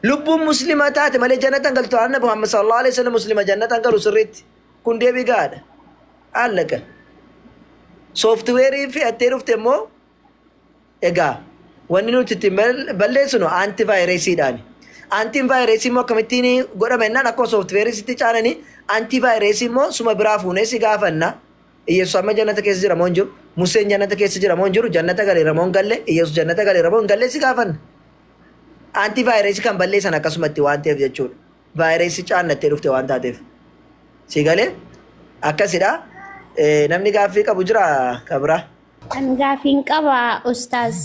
Lubbuun muslima taate malee jannata hin galtu taanaan Nabi Muhammad sallallahu alaihi wasallam muslima jannata hin galu sirriitti. Kun deebii gahaadha. Allaqa. Sooftiweerii fe'attee dhufte immoo egaa wanni nuti ittiin balleessinu antivaayiresiidhaani. Antiin vaayirasii immoo akkamittiin godhama jennaan akkuma sooftiweerii sitti caananii antivaayirasii immoo suma biraa fuunee si gaafanna. Iyesus amma jannata keessa jira moo hin jiru? Museen jannata keessa jira moo hin jiru? Jannata galeera moo hin galle? Iyesus jannata galeera moo hin galle si gaafanna. Antivaayirasii kan balleessan akkasumatti waan ta'eef jechuudha. Vaayirasii caannattee dhufte waan taateef. Si galee? Akkasidha. Namni gaaffii qabu jira kabira? An gaaffiin qaba ustaaz.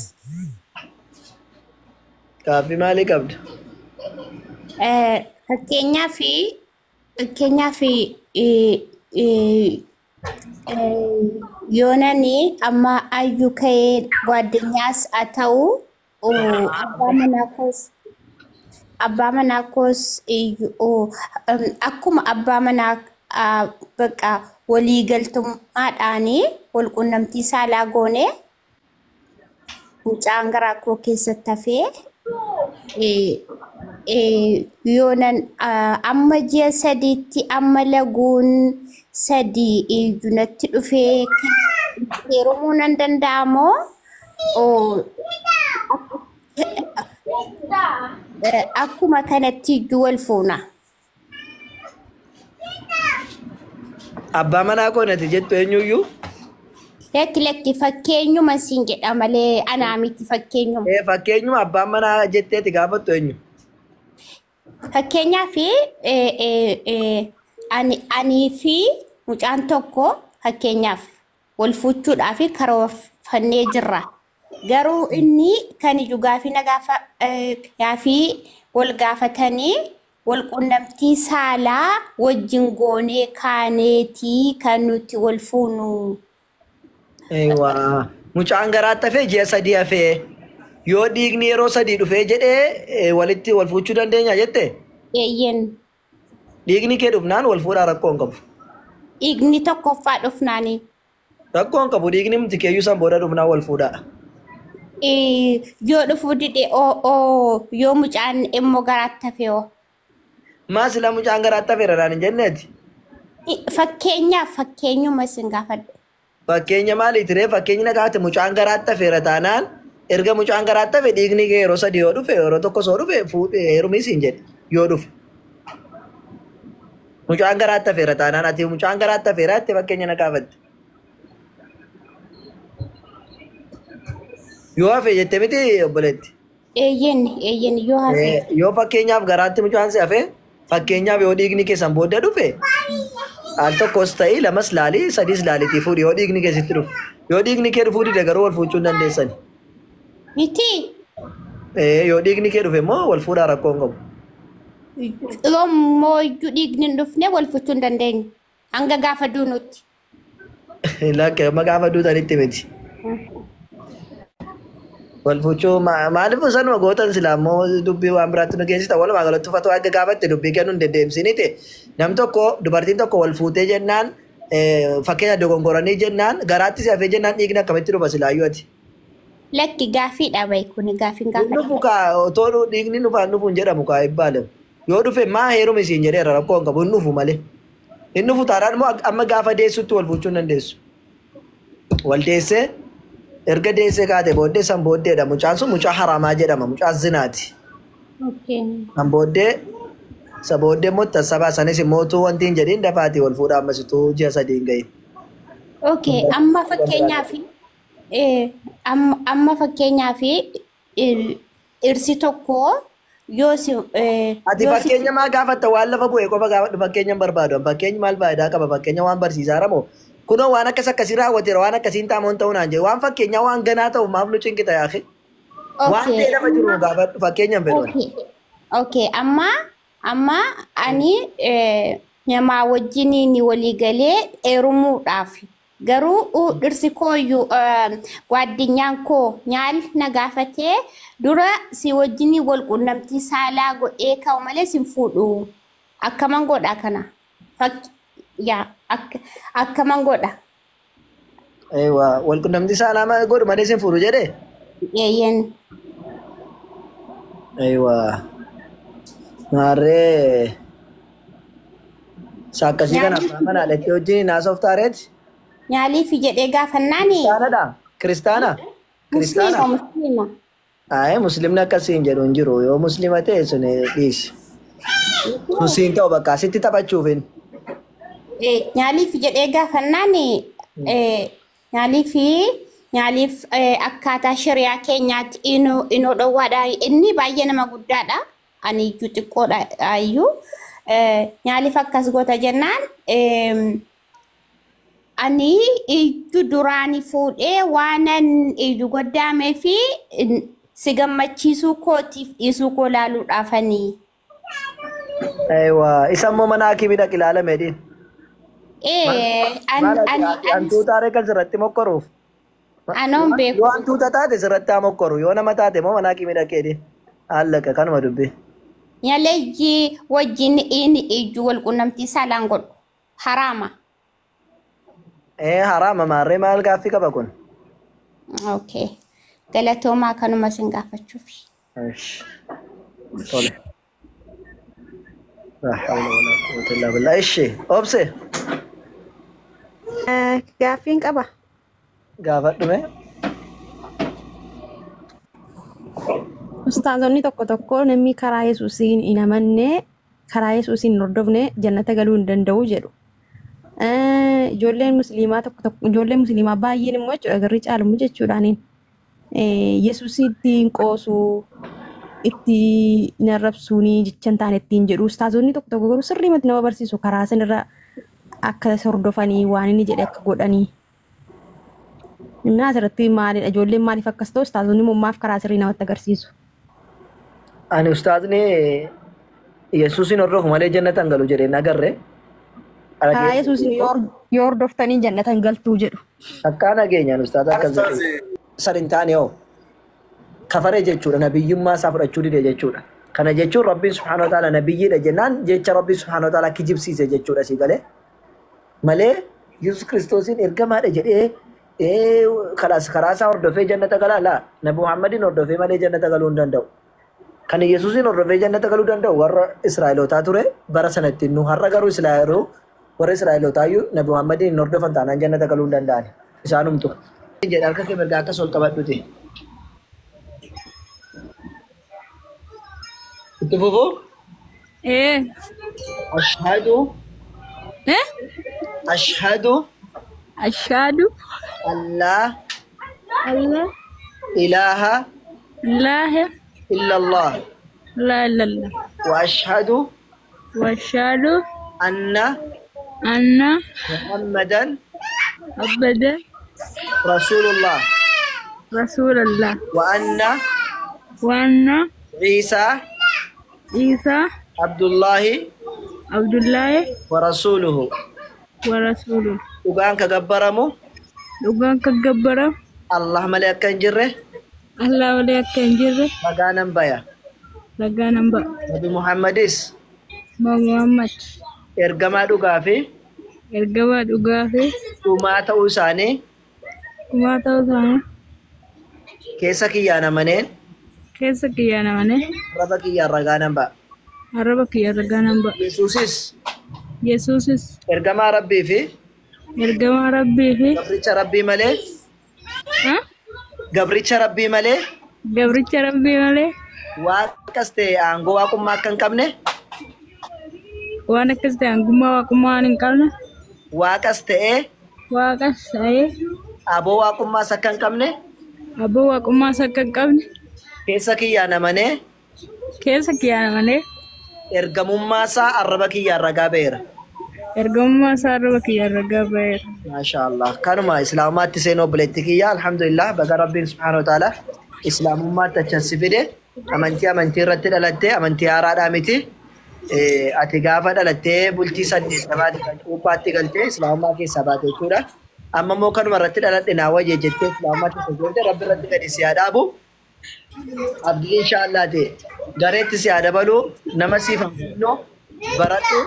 Gaaffii maalii qabda? Fakkeenyaaf yoonani amma ayyuu ka'ee gwaddinyaas haa ta'u abbaa manaa koos akkuma abbaa manaa bakka waliigaltummaadhaan wal quunnamtii saalaa goone mucaan garaa koo keessatti hafee yoonan amma ji'a sadiitti amma laguun sadii iyyuu natti dhufee heerumuu nan danda'a moo akkuma kanatti iyyuu wal fuuna? Abbaa manaa koo nati jettu eenyuyyuu? Lakki lakki fakkeenyuma siin jedha malee anaa miti fakkeenyuma. Fakkeenyuma abbaan manaa jetteeti gaafattu eenyu? Fakkeenyaaf anii fi mucaan tokko fakkeenyaaf wal fuuchuudhaaf karoorfannee jirra. Garuu inni kan iju gaafii na gaafii wal gaafatanii wal quunnamtii saalaa wajjin goonee kaaneetii kan nuti wal fuunu. Eewwa. Mucaan garaatti hafee ji'a sadii hafee yoo dhiigni yeroo sadii dhufee jedhee walitti wal fuuchuu dandeenya jette? Eeyyen. Dhiigni kee dhufnaan wal fuudhaa rakkoo hin qabu. Dhiigni tokkoffaa dhufnaani. Rakkoo hin qabu dhiigni miti keeyyuu san booda dhufnaan wal fuudhaa. Yoo dhufuu dide yoo mucaan immoo garaatti hafee hoo? Maa sila mucaan garaatti hafeera naan hin jenneeti? Fakkeenyaaf fakkeenyuma isin gaafadhe. Fakkeenya maaliiti ree? Fakkeenyi na gaafate mucaan garaatti hafeera taanaan erga mucaan garaatti hafe dhiigni kee yeroo sadii yoo dhufe yeroo tokkos yoo dhufe fuudhee heerumii siin jedhe yoo dhufe. Mucaan garaatti hafeera taanaan ati mucaan garaatti hafeera jettee fakkeenya na gaafatte. Yoo hafe jette miti obboleetti. Eeyyen eeyyen yoo hafe. Yoo fakkeenyaaf garaatti mucaan si hafe fakkeenyaaf yoo dhiigni keessan booda dhufe al tokkos ta'ii lamas laalii sadiis laaliitii fuudhi yoo dhiigni kee sitti dhufe. Yoo dhiigni kee dhufuu dide garuu wal fuuchuu hin dandeessani. Miti. Yoo dhiigni kee dhufe immoo wal fuudhaa rakkoo hin qabu. Yoommoo iyyuu dhiigni hin dhufne wal fuuchuu hin dandeenyu. Hanga gaafa duunutti. Lakki amma gaafa duutanitti miti. Wal fuuchuu maaliif sanuma gootan silaa immoo dubbii waan biraatti nu geessita. Walumaa galatti uffata akka gaafatte dubbii kennuun deddeemsinite. Nam tokko dubartiin tokko wal fuutee jennaan fakkeenya dogongoranii jennaan garaatti si hafee jennaan dhiigni akkamitti dhufa silaayyuu ati. Lakki gaaffiidha bayi kuni gaaffiin Hin gaafadha. dhufu kaa otoo dhiigni dhufaan dhufu hin jedhamu kaa ibbaalem. Yoo dhufe maa heerumi siin jedheera rakkoo hin qabu hin dhufu malee. Hin dhufu taanaan immoo amma gaafa deessutti wal fuuchuu hin dandeessu. Wal deessee erga deessee kaate booddee san booddeedha. Mucaan sun mucaa haraamaa jedhama. Mucaa zinaati. San booddee isa booddee immoo tassabaa sanis immoo utuu wanti hin jedhiin dafaatii wal fuudhaa ammas utuu ji'a sadii hin gahin. Okay, amma fakkeenyaaf amma fakkeenyaaf dhirsi tokko yoo si Ati fakkeenya maa gaafatta waan lafa bu'e qofa gaafadhu fakkeenya hin barbaadu. Fakkeenyi maal faayidaa qaba fakkeenya waan barsiisaa ramoo. Kunoo waan akkas akkasii raawwateera waan akkasiin taamoon ta'uu naan jedhe waan fakkeenyaa waan ganaa ta'u maaf nu cinqita yaaqi. Waan ta'e lafa jiru gaafadhu fakkeenya hin fedhu. Okay, amma ani namaa wajjin ni walii galee heerumuudhaaf garuu dhirsi koo iyyuu gwaaddinyaan koo nyaal na gaafatee dura si wajjin wal quunnamtii saalaa godhee ka'u malee sin fuudhu. Akkaman godha kana? Yaa akkaman godha? Eewwa wal quunnamtii saalaa godhu malee sin fuudhu jedhee? Eeyyen. Eewwa. Maarree isa akkasii kana abbaa manaa dhattee wajjin haasoftaa reeti? Nyaaliif jedhee gaafannaani. Kiristaanadha? Kiristaana? Musliima Kiristaana? musliima. Ayi, muslimni akkasii hin jedhu hin jiru. Yoo muslima ta'e sun dhiisi. Sun siin ta'u bakka asitti taphachuufin. Nyaaliif jedhee gaafannaani, nyaaliif nyaaliif akkaataa shari'aa keenyaatti inuu dhowwaadha. Inni baay'ee nama guddaadha. Ani iyyuu xiqqoodha iyyuu. Nyaaliif akkas goota jennaan, ani iyyuu duraani fuudhee waanan iyyuu goddaamee fi si gammachiisuu kootiif dhiisuu koo laaluudhaafanii. Eewwa, isa immoo mana hakimii dhaqi ilaalame dhiin. An Maal ani ati ani hantuuta haree kan sirratti mokkoruuf? Anoon beeku. Yoo hantuuta taate sirratti haa mokkoru. Yoo nama taate immoo mana hakimii dhaqee dhiin. Hallaqa kanuma dubbii. Nyaleejji wajjin inni ijju wal qunnamtii saalaan godhu. Haraama. Ee, haraama, maarree maal gaaffii qaba kun? Okay. Galatoomaa, kanuma sin gaafachuuf. Ish. Tole. La hawla wala quwwata illa billah. Ishi obse. Gaaffiin qaba. Gaafadhume. Ustaazonni tokko tokko namni karaa Yesuusiin hin amanne, karaa Yesuusiin hin hordofne jannata galuu hin danda'u jedhu. Ijoolleen musliimaa tokko tokko, ijoolleen musliimaa baay'een immoo jechuudha, garri caalumu jechuudhaaniin Yesuusitti hin qoosu, itti hin arrabsuuni jecha hin taane ittiin jedhu. Ustaazonni tokko tokko garuu sirriimatti nama barsiisu, karaa sanirra akka hordofanii waan inni jedhe akka godhanii. Innaa asirratti maalidha? Ijoolleen maaliif akkas ta'u? Ustaazonni immoo maaf karaa sirrii namatti agarsiisu? Ani ustaazni Yesuusin hordofu malee jannata hin galu jedhee hin agarre. Karaa Yesuusin yoo hordoftanii jannata hin galtuu jedhu. Akkaan dhageenyaan ustaaza akkas jedhe. San hin taane hoo kafaree jechuudha, nabiyyummaa isaa fudhachuu dide jechuudha. Kana jechuun Rabbiin subhaanahu wa ta'ala nabiyyiidha jennaan jecha Rabbiin subhaanahu wa ta'ala kijibsiise jechuudha, si galee. Malee Yesuus Kiristoosiin ergamaadha jedhee kalaas karaa isaa hordofee jannata galaa laa, Nabi Muhammadiin hordofee malee jannata galuu hin danda'u. Kan Yesuusiin hordofee jannata galuu danda'u warra Israa'elootaa ture bara sanatti, nu har'a garuu Israa'eloo warra Israa'elootaa iyyuu Nabi Muhammadiin hin hordofan taanaan jannata galuu hin danda'an. Isaanumtu. Jedha, harka kee mirgaa akkas ol qabadhuti. Itti fufuu. Ee. Ashhadu. Eh? Ashhadu. Ashhadu. Allaa. Allah. Ilaaha. Ilaaha. Illallah. La illallah. Wa ashhadu. Wa ashhadu. Anna. Anna. Muhammadan. Abada. Rasulullah. Rasulallah. Wa anna. Wa anna. Isa. Isa. Abdullahi. Abdullahi. Wa rasuluhu. Wa rasuluhu. Dhugaan ka gabbaramu. Dhugaan kan gabbaramu. Allah malee akka hin jirre. Allah malee akka hin jirre. Ragaa nan baya. Ragaa nan ba'a. Nabi Muhammadis. Muhammad. Ergamaa dhugaa fi. Ergamaa dhugaa fi. Dhumaa ta'uu isaanii. Dhumaa ta'uu isaanii. Keessa kiyyaan amaneen. Keessa kiyyaan amanee. Arraba kiyyaan ragaa nan ba'a. Arraba kiyyaan ragaa nan ba'a. Yesuusis. Yesuusis. Ergamaa Rabbii fi. Ergamaa Rabbii fi. Gabricha Rabbii malee. Ha? Gabricha Rabbii malee. Gabricha Rabbii malee. Waaqas ta'e aangoo waaqummaa akka hin qabne. Waan akkas ta'e aangummaa waaqummaa waan hin qabne. Waaqas ta'ee. Waaqas ta'ee. Aboo waaqummaas akka hin qabne. Aboo waaqummaas akka hin qabne. Keessa kiyyaan amanee. Keessa kiyyaan amanee. Ergamummaa isaa arraba kiyyaan ragaa ba'eera. Ergamummaa isaa arraba kiyyaan ragaa ba'eera. Maasha Allah. Kanuma islaamummaatti seenuu, obboleetti kiyya. Alhamdulillah, baga Rabbiin subhaanahu wa ta'ala islaamummaatti achan si fide. Amantii irratti dhalattee amantii haaraadhaa miti. Ati gaafa dhalattee bultii 80tti kan cuuphaatti galtee islaamummaa keessaa baate jechuudha. Amma immoo kanuma irratti dhaladhe naa wayya jettee islaamummaatti isa seente, Rabbi irratti gadi si haa dhaabu. Abdiin inshaallah ta'e gareetti si haa dabalu, nama siif hambifnoo baradhu,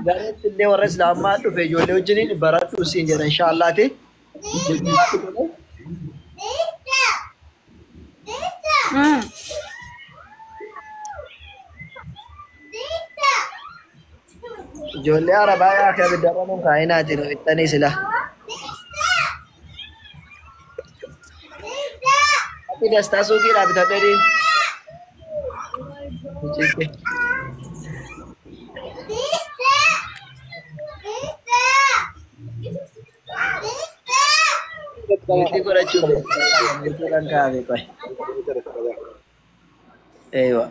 gareetti illee warra islaamummaa dhufe ijoollee wajjiniin baradhu siin jedha inshaallah ta'e. Ijoollee Arabaa yaa akka abiddarra nuun kaa'inaati nu ittanii sila. Ati dastaa suuqiidhaa bitadhee deemi. Miti godhachuuf kan kaa'ame qoy. Eewa.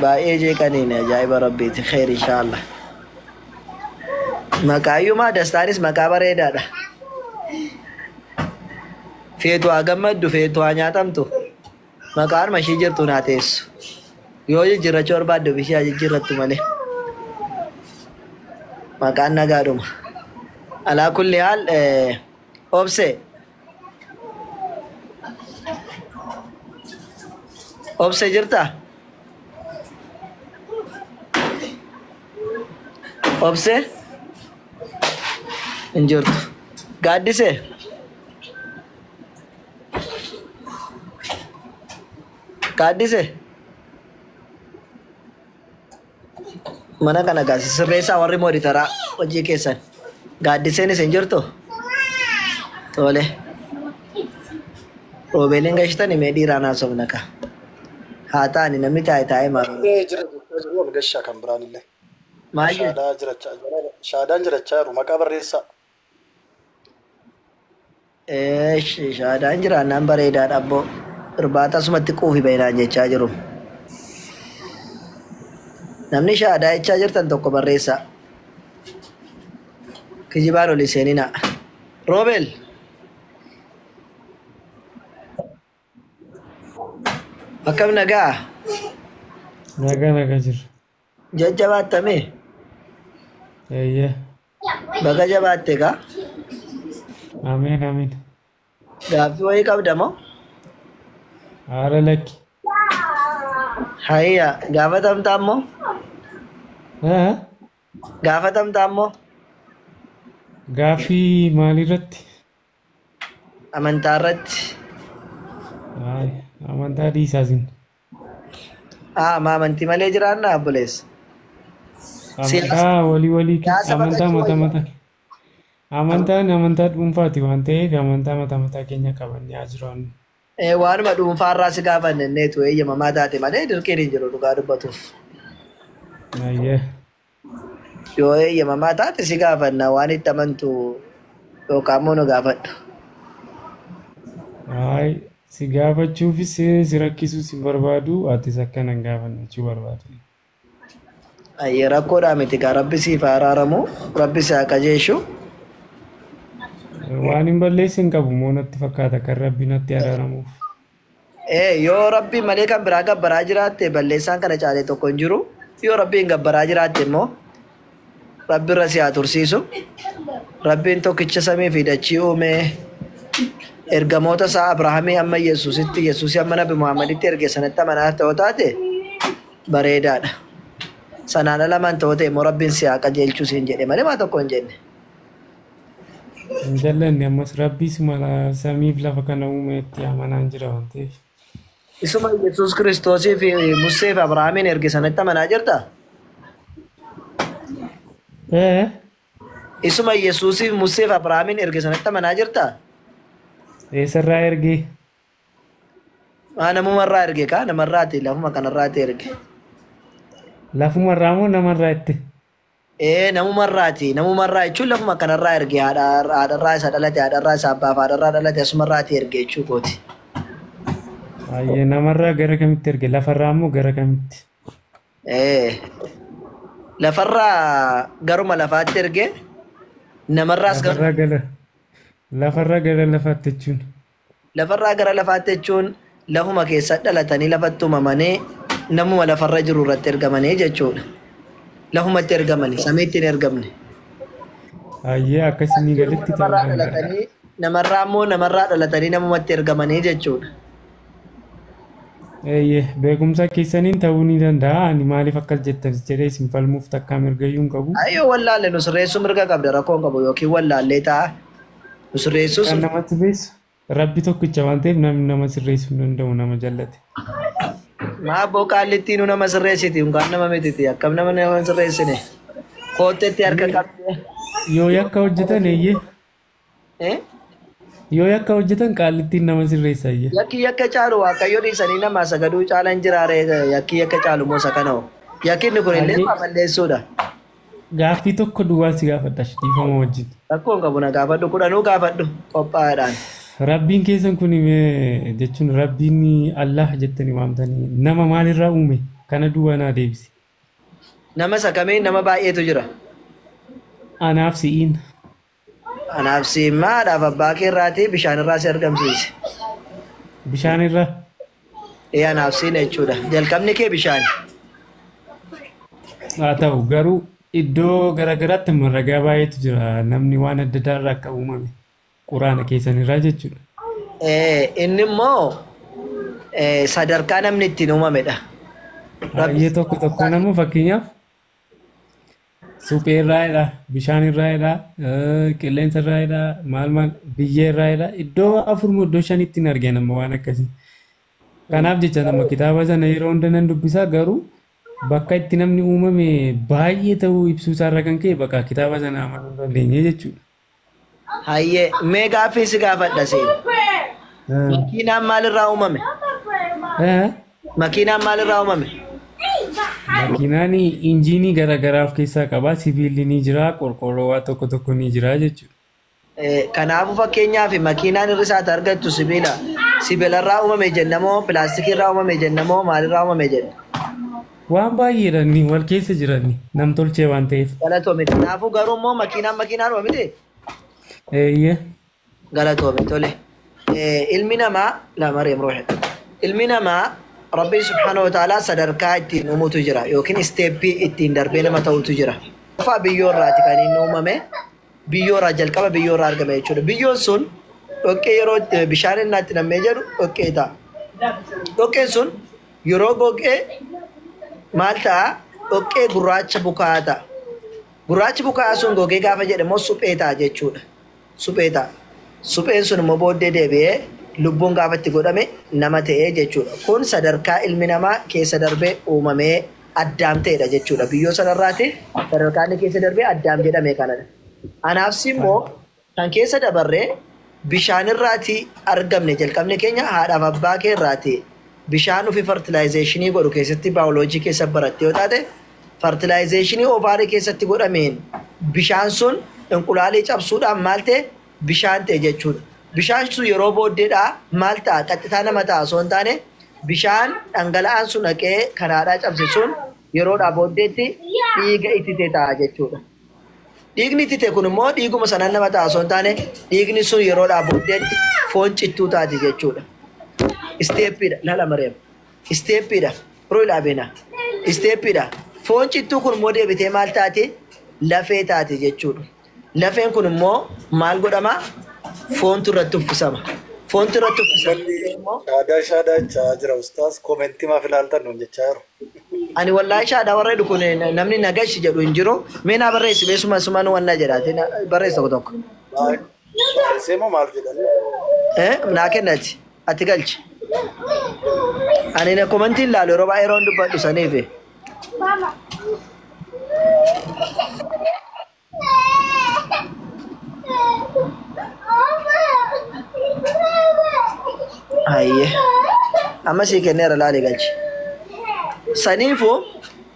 Baay'ee jeeqaniin ajaa'iba rabbiiti. Kheer inshaallah. Maqaayyumaa dastaanis maqaa bareedaadha. Feetu haa gammaddu, feetu haa nyaatamtu. Maqaan ishii jirtu naa teessu. Yoo jijjiirrachuu barbaadde ofii ishee haa jijjiirrattu malee. Maqaan nagaadhuma. Alaa kulli haal obse. Obse jirtaa? Obse? Hin jirtu. Gaaddisee? Gaaddisee? Mana kana gaasi sirreessaa warri mooditaraa hojii keessan. Gaaddiseenis hin jirtu? Tole. Roobeeliin gashitani mee dhiiraan haasofna ka. Haa ta'ani namni taa'e taa'ee maal. Jira jechaa jiru ol gashaa kan biraan illee. Maal jedhu? Shaadaa jirachaa jira. Shaadaan jirachaa jiru maqaa barreessaa. Eesh shaadaan jiraannaan bareedaadha abboo. Irbaata asumatti quufi bahinaan jechaa jiru. Namni shaadaa jechaa jirtan tokko barreessaa. Kijibaan ol seeninaa. Roobeel. Akkam nagaa? Nagaa nagaa jirra. Jajjabaattamee? Eeyyee. Baga jabaatte kaa? Ameen ameen. Gaaffii wayii qabda moo? Haala lakki. Hayya gaafatamtaa immoo? Haa? Gaafatamtaa immoo? Gaaffii maalirratti? Amantaa irratti. Hayi amantaa dhiisaa sin. Haa ma amantii malee jiraannaa obboleessa? Siyaasa Amantaa walii walii siyaasa amantaa baqachuu mata wayya. mata. Amantaan amantaa dhuunfaati waan ta'eef amantaa mata mataa keenya qabannee haa jiraannu. Waanuma dhuunfaarraa si gaafanne inneetu eeyyamamaa taate malee dirqiin hin jiru dhugaa dubbatuuf. Ayyee. Yoo eeyyamamaa taate si gaafanna waan itti amantu yookaan immoo nu gaafadhu. Hayi si gaafachuufis si rakkisuus hin barbaadu atis akkana hin gaafanne jechuu barbaade. Ayyee rakkoodhaa miti kaa rabbi siif haa araaramu rabbi si haa qajeeshu. Waan hin balleessin hin qabu moo natti fakkaata kan rabbi natti araaramuuf. Yoo rabbi malee kan biraa gabbaraa jiraatte balleessaan kana caalee tokko hin jiru. Yoo rabbiin gabbaraa jiraatte immoo rabbi irra si haa tursiisu. Rabbiin tokkicha samii fi dachii uume ergamoota isaa Abrahaamii amma Yesuusitti Yesuusii amma Nabi Muhammaditti erge sanatti amanaa ta'uu taate bareedaadha. Sanaan ala amantaa ta'e immoo rabbiin si haa qajeelchuu siin jedhe malee maa tokko hin jenne. Hin jallanne ammas rabbi suma samiif lafa kana uume itti amanaan jira waan ta'eef. Isuma Yesuus Kiristoosii fi Musee fi Abrahaamiin erge sanatti amanaa jirtaa? Ee Isuma Yesuusii fi Musee fi Abrahaamiin erge sanatti amanaa jirtaa? eessarraa ergee? Maa namumarraa erge kaa namarraati lafuma kanarraati erge. Lafumarraa moo namarraa itti? Ee namumarraati namumarraa jechuun lafuma kanarraa erge haadharraa isa dhalate haadharraa isa abbaaf haadharraa dhalate asumarraati erge jechuu kooti. Baay'ee namarraa gara kamitti erge? Lafarraa moo gara kamitti? Ee lafarraa garuma lafaatti erge namarraas Lafarraa gara lafarraa gara lafaatti jechuun. lafarraa gara lafaatti jechuun lafuma keessa dhalatanii lafatti uumamanii namuma lafarra jiru irratti ergamanii jechuudha. Lafumatti ergamanii samiitti hin ergamne. Baay'ee akkasinii galitti ta'uu Namarraa danda'a. dhalatanii namarraa immoo namarraa dhalatanii namumatti ergamanii jechuudha. Eeyyee beekumsa keessaniin ta'uu ni danda'a. Ani maaliif akkas jettan jedhee isin falmuuf takkaa mirgayyuu hin qabu. Ayyoo wallaalle nu sirreessuu mirga qabda rakkoon qabu yookiin wallaallee ta'a. Nu sirreessuus Kan namatti beessu rabbi tokkicha waan ta'eef namni nama sirreessuu hin danda'u nama jallate. maa abboo qaallittii nu nama sirreessiti yookaan nama mititi akkam nama nama sirreessine. Kootteetti harka qabdee. Yoo yakka hojjetan eeyyee. Eh? Yoo yakka hojjetan qaallittiin nama sirreessa eeyyee. Yakki yakka caalu waaqayyo dhiisanii namaa sagaduu caalan jiraare yakki yakka caalu moo isa kana hoo? Yakki inni kun illee Baay'ee. balleessuudha. Gaaffii tokko duwwaa si gaafadha dhiifama wajjin. Rakkoo hin qabu na gaafadhu kudhanuu gaafadhu qophaa'aadhaan. Rabbiin keessan kun mee jechuun rabbiin Allah jettanii waamtanii nama maalirraa uume kana duwwaa naa deebisi. Nama isa kamiin nama baay'eetu jira. Anaaf si'iin. Anaaf siimmaadhaaf abbaa kee irraatii bishaan irraa si argamsiise. Bishaan irraa. Ee anaaf siin jechuudha. Jalqabni kee bishaan. Haa ta'u garuu iddoo garaagaraatti ragaa baay'eetu jira namni waan adda addaa irraa akka uumame quraana keessan irraa jechuudha. Ee inni immoo sadarkaa namni ittiin uumamedha. Baay'ee tokko tokko nama fakkeenyaaf suphee irraa jedha, bishaan irraa jedha, qilleensa irraa jedha, maal maal biyyee irraa jedha. Iddoo afur moo iddoo shanitti hin argee nama waan akkasii. Kanaaf jecha nama kitaaba sana yeroo hunda nan dubbisaa garuu bakka itti namni uumame baay'ee ta'uu ibsuu isaarra kan ka'e bakka kitaaba sana amanuu hin dandeenye jechuudha. Hayyee mee gaaffii si gaafadha seen. Makiinaan maalirraa uumame? Makiinaan maalirraa uumame? Makiinaan injiinii garaagaraa of keessaa qaba. Sibiilli ni jira, qorqoorroo waa tokko tokko ni jira jechuudha. Kanaafuu fakkeenyaaf makiinaan irri isaati argattu sibiila. Sibiilarraa uumame jennamoo pilaastikiirraa uumame jennamoo maalirraa uumame jenna? Waan baay'eedha inni wal keessa jiran nam tolchee waan ta'eef. Galatoome. Kanaafuu garuu immoo makiinaan makiinaan uumame Eeyyee. Galatoome tole. Ilmi namaa la Mariam ruuxi. Ilmi namaa Rabbiin subhaanahu wa ta'aalaa sadarkaa ittiin uumutu jira yookiin isteeppii ittiin darbee nama ta'utu jira. Qofaa biyyoo irraati kan inni uumame biyyoo irraa jalqaba biyyoo irraa argame jechuudha. Biyyoon sun dhoqqee yeroo bishaan inni itti nammee jedhu dhoqqee ta'a. Dhoqqeen sun yeroo gogee maal ta'a? Dhoqqee gurraacha bukaa'aa ta'a. Gurraachi bukaa'aa sun gogee gaafa jedhamu suphee ta'a jechuudha. Suphee ta'a. Supheen sun immoo booddee deebi'ee lubbuun gaafa itti godhame nama ta'ee jechuudha. Kun sadarkaa ilmi namaa keessa darbee uumamee addaam ta'edha jechuudha. Biyyoo sanarraati sadarkaa inni keessa darbee addaam jedhame kanadha. Anaafsi immoo kan keessa dabarree bishaanirraatii argamne jalqabni keenya haadhaaf abbaa kee irraati bishaan ofii fertilaayizeeshinii godhu keessatti baayoloojii keessa baratte yoo taate fertilaayizeeshinii ovaarii keessatti godhameen bishaan sun inqulaalii cabsuudhaan maal ta'e bishaan ta'e jechuudha. Bishaan sun yeroo booddeedhaa maal ta'a qaxxitaa nama ta'a osoo hin taane bishaan dhangala'aan sun dhaqee kan haadhaa cabse sun yeroodhaa booddeetti dhiiga ititee ta'a jechuudha. Dhiigni itite kun immoo dhiiguma sanaan nama ta'a osoo hin taane dhiigni sun yeroodhaa booddeetti foon cittuu taati jechuudha. Isteeppiidha. Lala Mariam. Isteeppiidha. Ruu ilaa Isteeppiidha. Foon cittuu kun immoo deebitee maal taati? Lafee taati jechuudha. Lafeen kun immoo maal godhama? Foontu irratti uffisama. Foontu irratti uffisama. Immoo Shaadaa shaadaa jechaa jira ustaas koomentii maaf ilaaltan nuun jechaa jiru. Ani wallaahi shaadaa warra jedhu kun namni nagashi jedhu hin jiru. Mee naa barreessi mee suma suma nu wannaa jedhaati barreessi tokko tokko. Barreessee moo maal jedhanii? Naa kennati ati galchi. Ani na komantii ilaalu yeroo baay'ee yeroon dubbadhu saniifi. Hayyee. Amma sii kenneera laali galchi. Saniifuu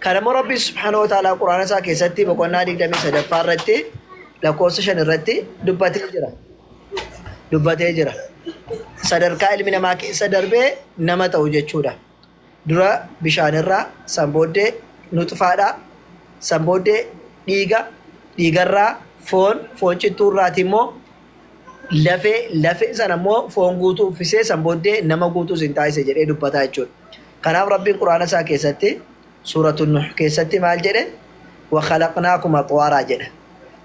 kan immoo Rabbi subhaanahu wa ta'aalaa quraana isaa keessatti boqonnaa 23ffaa irratti lakkoofsa 5 irratti dubbatee jira. Dubbatee jira. Sadarkaa ilmi namaa keessa darbee nama ta'u jechuudha. Dura bishaanirraa, san booddee nuxfaadhaa, san booddee dhiiga, dhiigarraa foon, foon cittuurraati immoo lafee, lafee sana immoo foon guutuu uffisee san booddee nama guutuu sin taasise jedhee dubbataa jechuudha. Kanaaf Rabbiin quraana isaa keessatti suuratu Nuh keessatti maal jedhe? Wa khalaqnaakum axwaaraa jedha.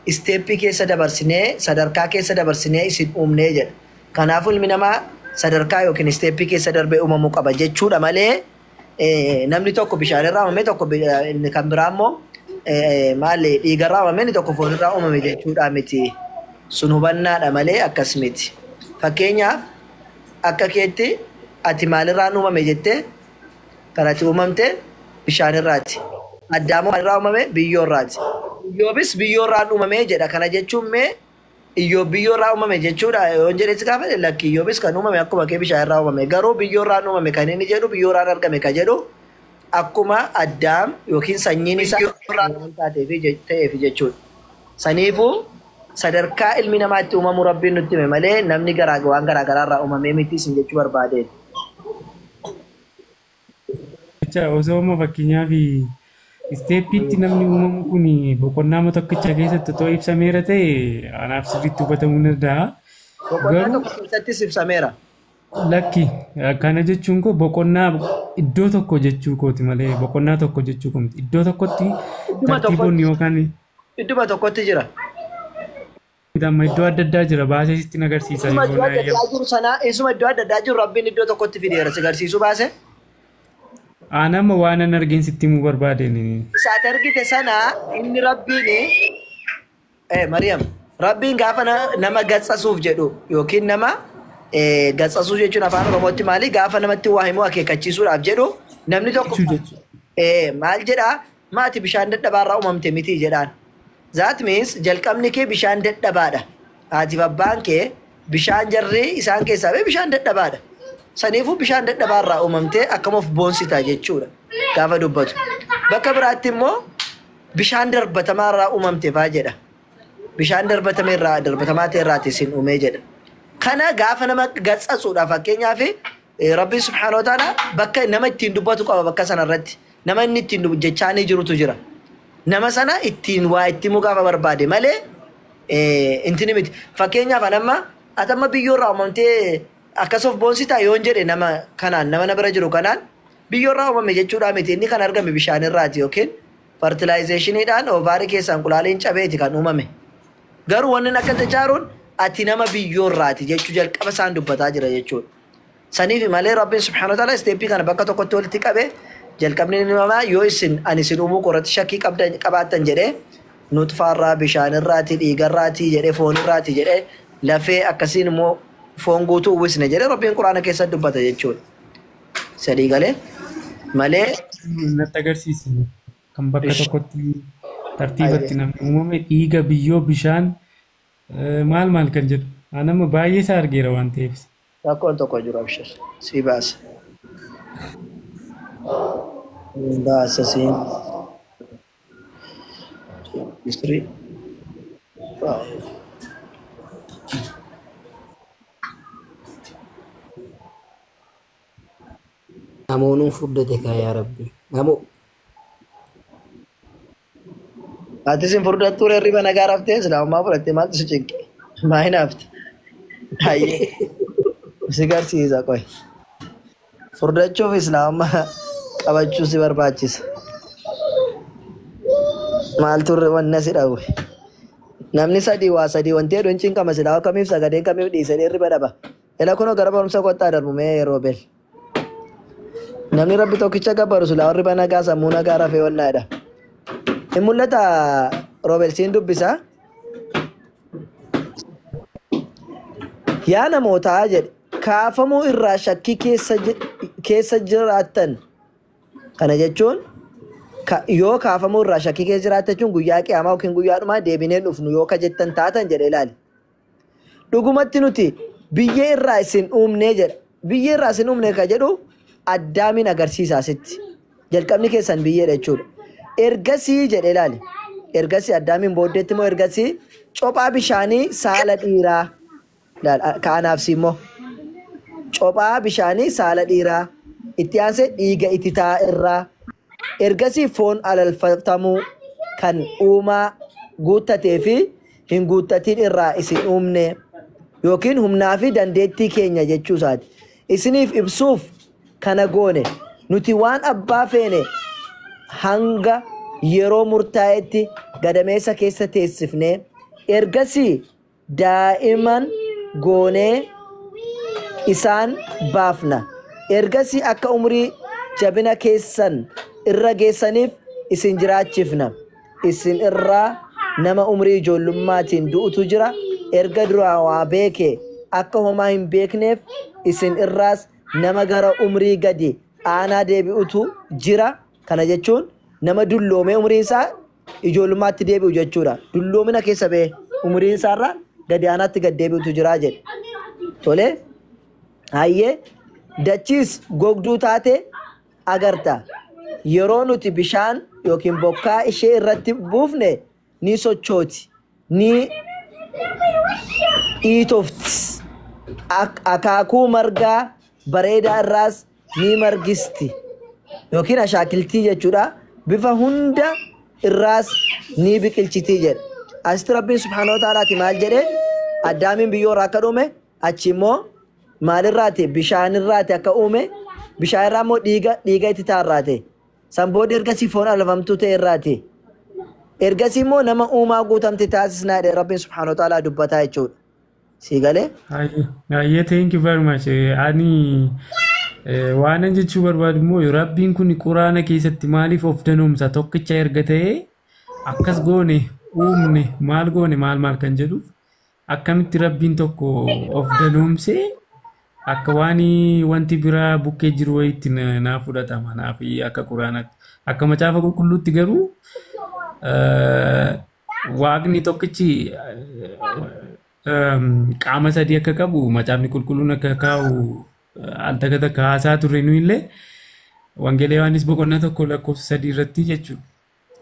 Isteeppii keessa dabarsinee sadarkaa keessa dabarsinee isin uumnee jedha. Kanaafuu ilmi namaa sadarkaa yookiin isteeppii keessa darbee uumamuu qaba jechuudha malee namni tokko bishaanirraa uumame tokko inni kan biraa immoo maali dhiigarraa uumame inni tokko foonirraa uumame jechuudha miti. Sun hubannaadha malee akkas miti. Fakkeenyaaf akka keetti ati maalirraan uumame jettee kan ati uumamte bishaanirraati. Addaamoo maalirraa uumame biyyoorraati. Iyyoobis biyyoorraan uumame jedha. Kana jechuun mee Iyyoob biyyoorraa uumame jechuudha. Yoon jedhe si gaafate lakki Iyyoobis kan uumame akkuma kee bishaan irraa uumame. Garuu biyyoorraan uumame kan inni jedhu biyyoorraan argame kan jedhu akkuma Addaam yookiin sanyiin isaa waan taateef ta'eef jechuudha. Saniifuu sadarkaa ilmi namaa itti uumamu Rabbiin nutti hime malee namni garaa waan garaa garaarraa uumamee miti isin jechuu barbaadeen. Jecha osoo amma fakkeenyaaf isteeppiitti namni uumamu kun boqonnaa tokkicha keessatti otoo ibsameera ta'e anaaf sirriitti hubatamuu ni danda'a. Boqonnaa Garuu tokko keessattis ibsameera. Lakki kana jechuun koo boqonnaa iddoo tokko jechuu kooti malee boqonnaa tokko jechuu koo miti. Iddoo tokkotti Idduma tartiiboonni tokkotti yookaan idduma tokkotti jira. amma iddoo adda addaa jira baasee sitti agarsiisa Isuma yeroo iddoo na adda addaa eeyyamu. jiru sana isuma iddoo adda addaa jiru Rabbiin iddoo tokkotti fideera si agarsiisuu baase. Aan amma waan an argeen sitti himuu barbaadeen. Isa ati argite sana inni Rabbiin Mariam Rabbiin gaafa nama gatsasuuf jedhu yookiin nama gatsasuu jechuun afaan Oromootti maali gaafa namatti waa himuu akeekkachiisuudhaaf jedhu namni tokko Jechuu jechuudha. Maal jedhaa maati bishaan dadhabaarraa uumamte miti jedhaan. That means jalqabni kee bishaan dadhabaadha. Haatiif abbaan kee bishaan jarri isaan keessaa ba'e bishaan dadhabaadha. Saniifuu bishaan dadhabaarraa uumamtee akkam of boonsita jechuudha gaafa dubbatu. Bakka biraatti immoo bishaan darbatamaarraa uumamte faa jedha. Bishaan darbatame irraa darbatamaa ta'e irraati isin uumee jedha. Kana gaafa nama gatsasuudha fakkeenyaaf Rabbiin subhaanahu wa ta'ala bakka nama ittiin dubbatu qaba bakka sana irratti. Nama inni ittiin jechaanii jirutu jira. Nama sana ittiin waa itti himuu gaafa barbaade malee intini miti. Fakkeenyaaf an amma ati amma biyyoorraa uumamtee akkas of boonsitaa yoon jedhe nama kanaan nama na bira jiru kanaan biyyoorraa uumame jechuudha miti inni kan argame bishaan irraati yookiin fertilaayizeeshiniidhaan oovaarii keessaan qulaaliin cabeeti kan uumame. Garuu wanni akka jechaaruun ati nama biyyoorraati jechuu jalqaba isaan dubbataa jira jechuudha. Saniif malee Rabbiin subhaanahu wa ta'ala isteeppii kana bakka tokkotti walitti qabe jalqabni inni namaa yoo isin ani isin uumuu qorratti shakkii qabdan qabaattan jedhee nutfaarraa bishaanirraati dhiigarraati jedhee foonirraati jedhee lafee akkasiin immoo foon guutuu uwwisne jedhee Rabbiin quraana keessatti dubbata jechuudha. Sadii galee malee Natti agarsiisi kan bakka tokkotti tartiibatti namni uumame dhiiga biyyoo bishaan maal maal kan jedhu. Aan amma baay'ee isaa argeera waan ta'eef. Rakkoon tokko jiru abshir si baasa. Baasa siin. Three. Five. Namoonni furdate kaa yaa Rabbi. Namoo Ati isin furdattuu hirriba nagaa raftee islaamummaa fudhattee maaltu si cinqe? Maa hin hafte? Hayyee si garsiisa qoy. Furdachuuf islaamummaa qabachuu si barbaachisa. Maaltu wanna si dhawwe? Namni sadii waa sadii wanti hedduun cinqama silaa kamiif sagadeen kamiif dhiisanii hirriba dhaba. Ila kunoo gara barumsa kottaa darbu mee yeroo bel. Namni Rabbi tokkicha gabbaru silaa hirriba nagaa sammuu nagaa rafee wannaadha. Hin mul'ata Roobel siin dubbisa. Yaa namootaa jedhe kaafamuu irraa shakkii keessa jiraattan. Kana jechuun yoo kaafamuu irraa shakkii keessa jiraattan jechuun guyyaa qiyaamaa yookiin guyyaa dhumaa deebinee dhufnu yoo ka jettan taatan jedhe ilaali. Dhugumatti nuti biyyee irraa isin uumnee jedha. Biyyee irraa isin uumne ka jedhu Addaamiin agarsiisa asitti. Jalqabni keessan biyyeedha jechuudha. Ergasii jedhe ilaali. Ergasii Addaamiin booddeetti immoo ergasii cophaa bishaanii saala dhiiraa. Ilaali ka'anaaf si immoo. Cophaa bishaanii saala dhiiraa. Itti aansee dhiiga ititaa irraa. Ergasii foon alalfatamuu kan uumaa guuttatee fi hin guuttatiin irraa isin uumne yookiin humnaa fi dandeettii keenya jechuu isaati. Isiniif ibsuuf kana goone nuti waan abbaa feene hanga yeroo murtaa'etti gadameessa keessa teessifne ergasii daa'iman goonee isaan baafna. Ergasii akka umrii jabina keessan irra geessaniif isin jiraachifna. Isin irraa nama umrii ijoollummaatiin du'utu jira. Erga duraa waa beeke akka homaa hin beekneef isin irraas nama gara umrii gadi aanaa deebi'utu jira. Kana jechuun nama dulloomee umriin isaa ijoollummaatti deebi'u jechuudha. Dulloomina keessa ba'ee umuriin isaarraa gadi aanaatti gad deebi'utu jira jedhe. Tolee, hayyee dachiis gogduu taate agarta. Yeroo nuti bishaan yookiin bokkaa ishee irratti buufne ni sochooti, ni dhiitofti. Akaakuu margaa bareedaa irraas ni margisti yookiin ashaakiltii jechuudha. Bifa hunda irraas ni biqilchiti jedha. Asitti Rabbiin subhaanahu wa ta'aalaati maal jedhe? Addaamiin biyyoo irraa akka dhume, achi immoo maalirraati? Bishaanirraati akka uume, bishaanirraa immoo dhiiga itti taarraate. San booda ergasii foon alafamtuu ta'e irraati. Ergasii immoo nama uumaa guutamte taasisnaa jedhe Rabbiin subhaanahu wa ta'aalaa dubbataa jechuudha. Sii galee? Hayyee, thank you very much. Ani waanan jechuu barbaadu immoo Rabbiin kun quraana keessatti maaliif of danoomsa? Tokkicha erga ta'ee akkas goone, uumne, maal goone, maal maal kan jedhuuf akkamitti Rabbiin tokko of danoomsee akka waan wanti biraa bukkee jiru wayiitti naa fudhatama naaf akka quraanaatti. Akka macaafa qulqulluutti garuu waaqni tokkichi qaama sadii akka qabu macaafni qulqulluun akka kaa'u al takka takka haasaa turre nu illee Wangeela Yohaannis boqonnaa 1 lakkoofsa 3 irratti jechuudha.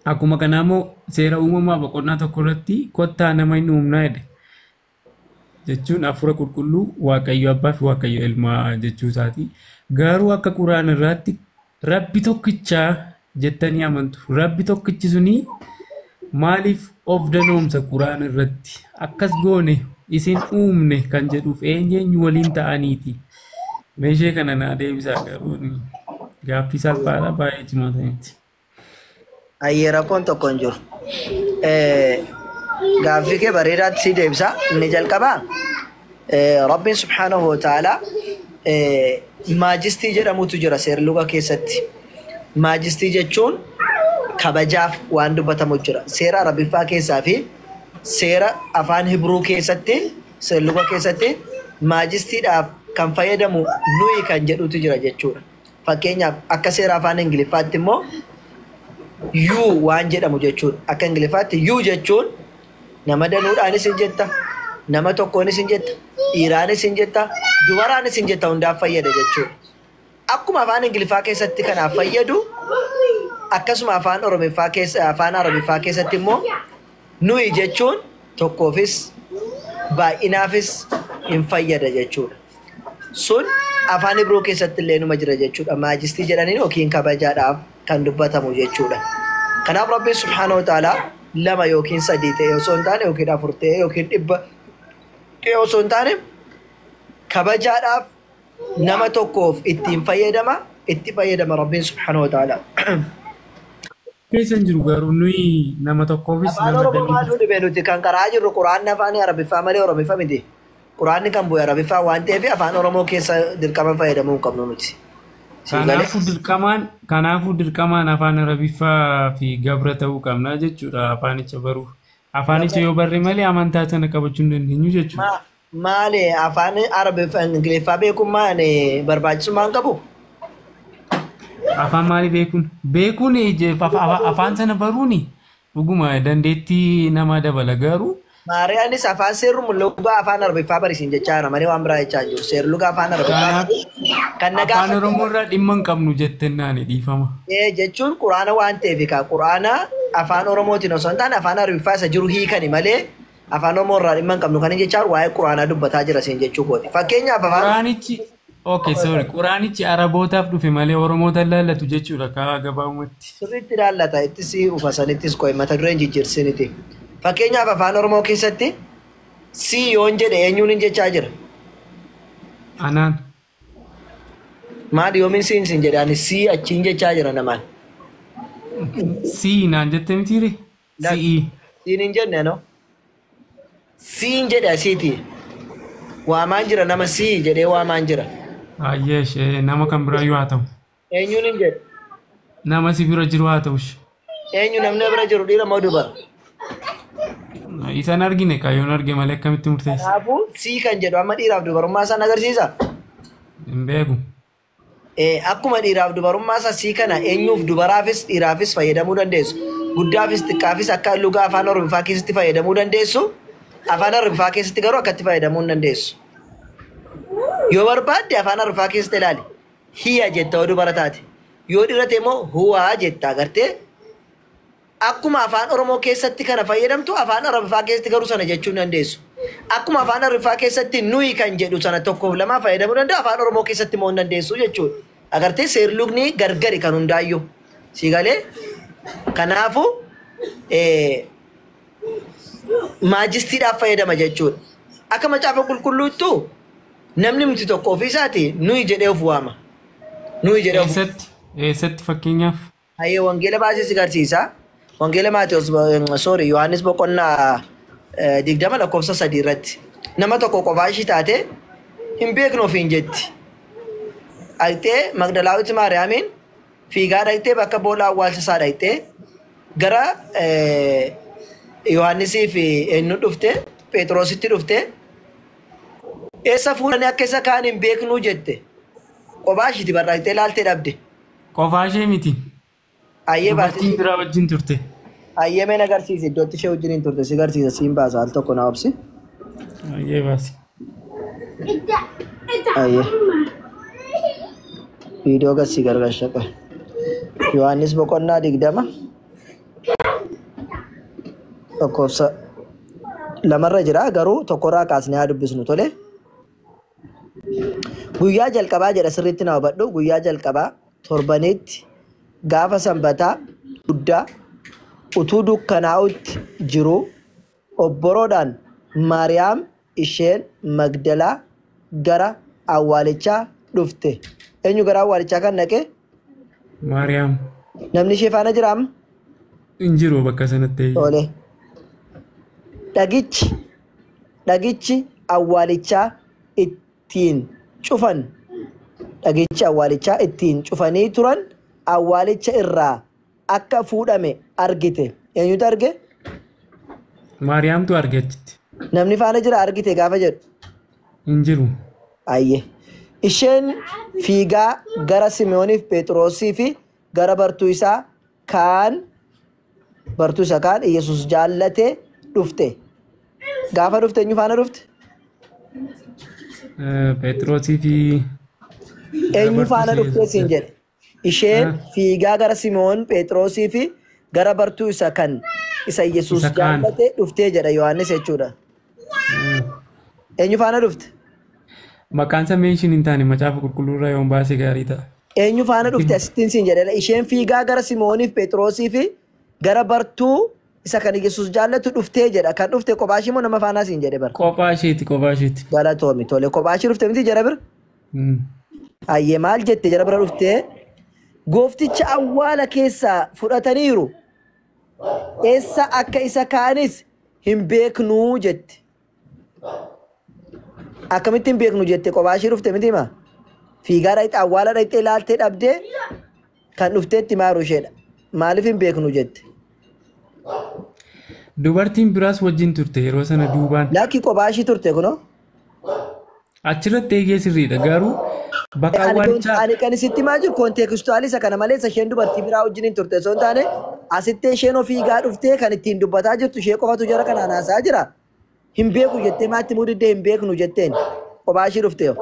Akkuma kanaa immoo seera uumamaa boqonnaa 1 irratti kottaa nama hin uumnaa jedhe. Jechuun hafuura qulqulluu, Waaqayyo abbaa fi Waaqayyo ilmaa jechuu isaati. Garuu akka quraana irraatti Rabbi tokkichaa jettanii amantu. Rabbi tokkichi suni maaliif of danoomsa quraana irratti? Akkas goone, isin uumne kan jedhuuf eenyu waliin ta'aniiti? Meeshee kana naa deebisaa, garuu gaaffii salphaadha, baay'ee cimaa ta'eeti. Ayyee, rakkoon tokko hin jiru. Gaaffii kee bareedaatti si deebisa. Inni jalqabaa Rabbiin subhaanahu wa ta'aalaa majesty jedhamutu jira seerluga keessatti. Majesty jechuun kabajaaf waan dubbatamu jira. Seera Arabiffaa keessaa fi seera afaan Hibruu keessatti, seerluga keessatti majestydhaaf kan fayyadamu nuyi kan jedhutu jira jechuudha. Fakkeenyaaf akka seera afaan Ingiliffaatti immoo you waan jedhamu jechuudha. Akka Ingiliffaatti you jechuun nama danuudhaanis hin jetta, nama tokkoonis hin jetta, dhiiraanis hin jetta, dubaraanis hin jetta, hundaaf fayyada jechuudha. Akkuma afaan Ingiliffaa keessatti kanaaf fayyadu, akkasuma afaan Oromiffaa keessa, afaan Arabiffaa keessatti immoo nuyi jechuun tokkoofis baay'inaafis hin fayyada jechuudha. Sun afaan Ibroo keessatti illee numa jira jechuudha. Majesty jedhaniin yookiin kabajaadhaaf kan dubbatamu jechuudha. Kanaaf Rabbiin subhaanahu wa ta'aalaa lama yookiin sadii ta'e osoo hin taane, yookiin afur ta'e yookiin 100 ta'e osoo hin taane, kabajaadhaaf nama tokkoof ittiin fayyadama, itti fayyadama Rabbiin subhaanahu wa ta'aalaa. Keessa hin jiru garuu nuyi nama tokkoofis Afaan nama Oromoo maal danuufis. nu dhibe? Nuti kan karaa jirru quraanni afaan Arabiffaa malee Oromiffa miti. Quraanni kan bu'e Arabiffaa waan ta'eef afaan Oromoo keessa dirqama fayyadamuu hin qabnu nuti. Sii galee? Kanaafuu dirqamaan afaan Arabiffaa fi gabra ta'uu qabna jechuudha afaanicha baruuf. Afaanicha yoo barre malee amantaa sana qabachuu hin dandeenyu jechuudha. Maali, afaan Arabiffaa Ingiliffaa beekummaan barbaachisummaa hin qabu? Afaan maalii beekuun? Beekuun afaan sana baruuni dhuguma dandeettii namaa dabala garuu Maariyaanis afaan seerru lugaa afaan Arabiffaa barisiin jechaa jira malee waan biraa jechaa hin jiru. Seerluga afaan Arabiffaa Kanaaf kan na afaan gaafate Oromoo irraa dhimma hin qabnu jettennaani, dhiifama. Ee, jechuun quraana waan ta'eef kaa quraana afaan Oromootiin osoo hin taane afaan Arabiffaa isa jiru hiikani malee afaan Oromoo irraa dhimma hin qabnu kan hin jechaa jiru, waa'ee quraanaa dubbataa jira siin jechuu kooti. Fakkeenyaaf afaan Quraanichi, okay, sorry, quraanichi Arabootaaf dhufe malee Oromoota hin laallatu jechuudha kaa gabaabumatti. Sirriitti ilaallata, itti si ufasanittis qo'e mata dureen jijjiirsiniti. Fakkeenyaaf afaan Oromoo keessatti si yoon jedhe eenyuun hin jechaa jira? Anaan. Maal, yoomiin siin siin jedhe? Ani si achiin jechaa jira namaan. Sii naan jette mitiire? Si'ii. Siin hin jenne no. Siin jedhe asiiti. Waamaan jira, nama sii jedhee waamaan jira. Ayyeesh, nama kan biraa yoo haa ta'u. Eenyuun hin jedhe? Nama si bira jiru haa ta'u. Eenyu namni bira jiru, dhiira moo dubara? Isaan argine kaa, yoon arge malee akkamitti murteessa? Kanaafuu sii kan jedhu amma dhiiraaf dubarummaa isaan agarsiisa. Hin beeku. Akkuma dhiiraaf dubarummaa isaa sii kana eenyuuf dubaraafis dhiiraafis fayyadamuu dandeessu. Guddaafis xiqqaafis akka lugaa afaan Oromiffaa keessatti fayyadamuu dandeessu. Afaan Oromiffaa keessatti garuu akkatti fayyadamuu hin dandeessu. Yoo barbaadde afaan Oromiffaa keessatti ilaali. Hiya jetta yoo dubara taate. Yoo dhiira ta'e immoo huwaa jetta agartee. Akkuma afaan Oromoo keessatti kana fayyadamtu afaan Oromiffaa keessatti garuu sana jechuu hin dandeessu. Akkuma afaan Oromiffaa keessatti nuyi kan jedhu sana tokkoof lamaa fayyadamuu danda'a afaan Oromoo keessatti immoo hin dandeessu jechuudha. Agartee seerlugni gargari kan hundaayyuu. Si galee? Kanaafuu maajistiidhaaf fayyadama jechuudha. Akka macaafa qulqulluuttu namni miti tokko ofii isaati nuyi jedhee of waama. Nuyi jedhee of Eessatti? Eessatti fakkeenyaaf? Hayyee wangeela baasee si garsiisa. Wangeela Maatewos sorry Yohaannis boqonnaa 20 lakkoofsa 3 irratti. Nama tokko qofaa ishii taate hin beeknu ofiin jetti. Dhaqxee Magdalaawit Maariyaamiin fiigaa dhaqxee bakka boolla awwaalcha isaa dhaqxee gara Yohaannisii fi eenyu dhufte Phexrositti dhufte eessa fuudhanii akka isa kaan hin beeknuu jette. Qophaa ishiiti barraaqxee ilaaltee dhabde. Qofaa ishee miti. Ayyee Dubartiin baasee biraa wajjin turte. Ayyee mee agarsiisi iddootti ishee wajjin hin turte si garsiisa siin baasa al tokko na obsi. Ayyee baasi. Ayyee. Viidiyoo gasii gargaarsa qabe. Yohaannis boqonnaa 20 lakkoofsa 2rra jira garuu tokkorraa kaasnee haa dubbisnu tole. Guyyaa jalqabaa jedha sirriitti na hubadhu. Guyyaa jalqabaa torbanitti gaafa sanbataa guddaa utuu dukkanaa'utti jiru obboroodhaan Maariyaam isheen Magdalaa gara awwaalichaa dhufte. Eenyu gara awwaalichaa kan dhaqe? Maariyaam. Namni ishee faana jira amma? Hin jiru bakka sanatti. Tole. Dhagichi awwaalichaa ittiin cufan dhagichi awwaalichaa ittiin cufanii turan awwaalicha irraa akka fuudhame argite. Eenyutu arge? Maariyaamtu arge achitti. Namni faana jira argite gaafa jedhu. Hin jiru. Ayyee. Isheen fiigaa gara Simooniif Phexrosii fi gara bartuu isaa kaan Iyesuus jaallatee dhufte. Gaafa dhufte eenyu faana dhufte? Phexrosii fi Eenyu faana dhuftee siin jedhe. Isheen fiigaa gara Simoon Phexrosii fi gara bartuu isa kan isa Iyesuus jaallatee dhuftee jedha Yohaannis jechuudha. Eenyu faana dhufte? Maqaan isaa meeshiin hin taane macaafa qulqulluurraa yoon baase gaarii ta'a. Eenyu faana dhufte asittiin siin jedhe. Isheen fiigaa gara Simooniif Phexrosii fi gara bartuu isa kan Iyesuus jaallatu dhuftee jedha. Kan dhufte kophaa ishee moo nama faanaa siin jedhe bara? Kophaa isheeti kophaa isheeti. Galatoomi tole kophaa ishee dhufte miti jara bira? Ayyee maal jette jara bira dhuftee? Goofticha awwaala keessaa fudhataniiru. Eessa akka isa kaanis hin beeknuu jette. Akkamitti hin beeknu jette kophaa ishee dhufte miti hima? Fiigaa dhaqxee awwaala dhaqxee ilaaltee dhabdee kan dhufteetti maaru isheedha. Maaliif hin beeknu jette? Dubartiin biraas wajjin turte yeroo sana duubaan. Lakki kophaa ishii turte kunoo. Achirratti eegee sirriidha garuu bakka awwaalichaa. Ani kan isitti himaa jiru konteekstuwaalii isa kana malees isheen dubartii biraa wajjin hin turte osoo hin taane asitti isheen ofii gaa dhuftee kan ittiin dubbataa jirtu ishee qofatu jara kanaan haasaa jira. Hin beeku jettee maatti muu diddee hin beeknu jetteen kophaa ishii dhufte.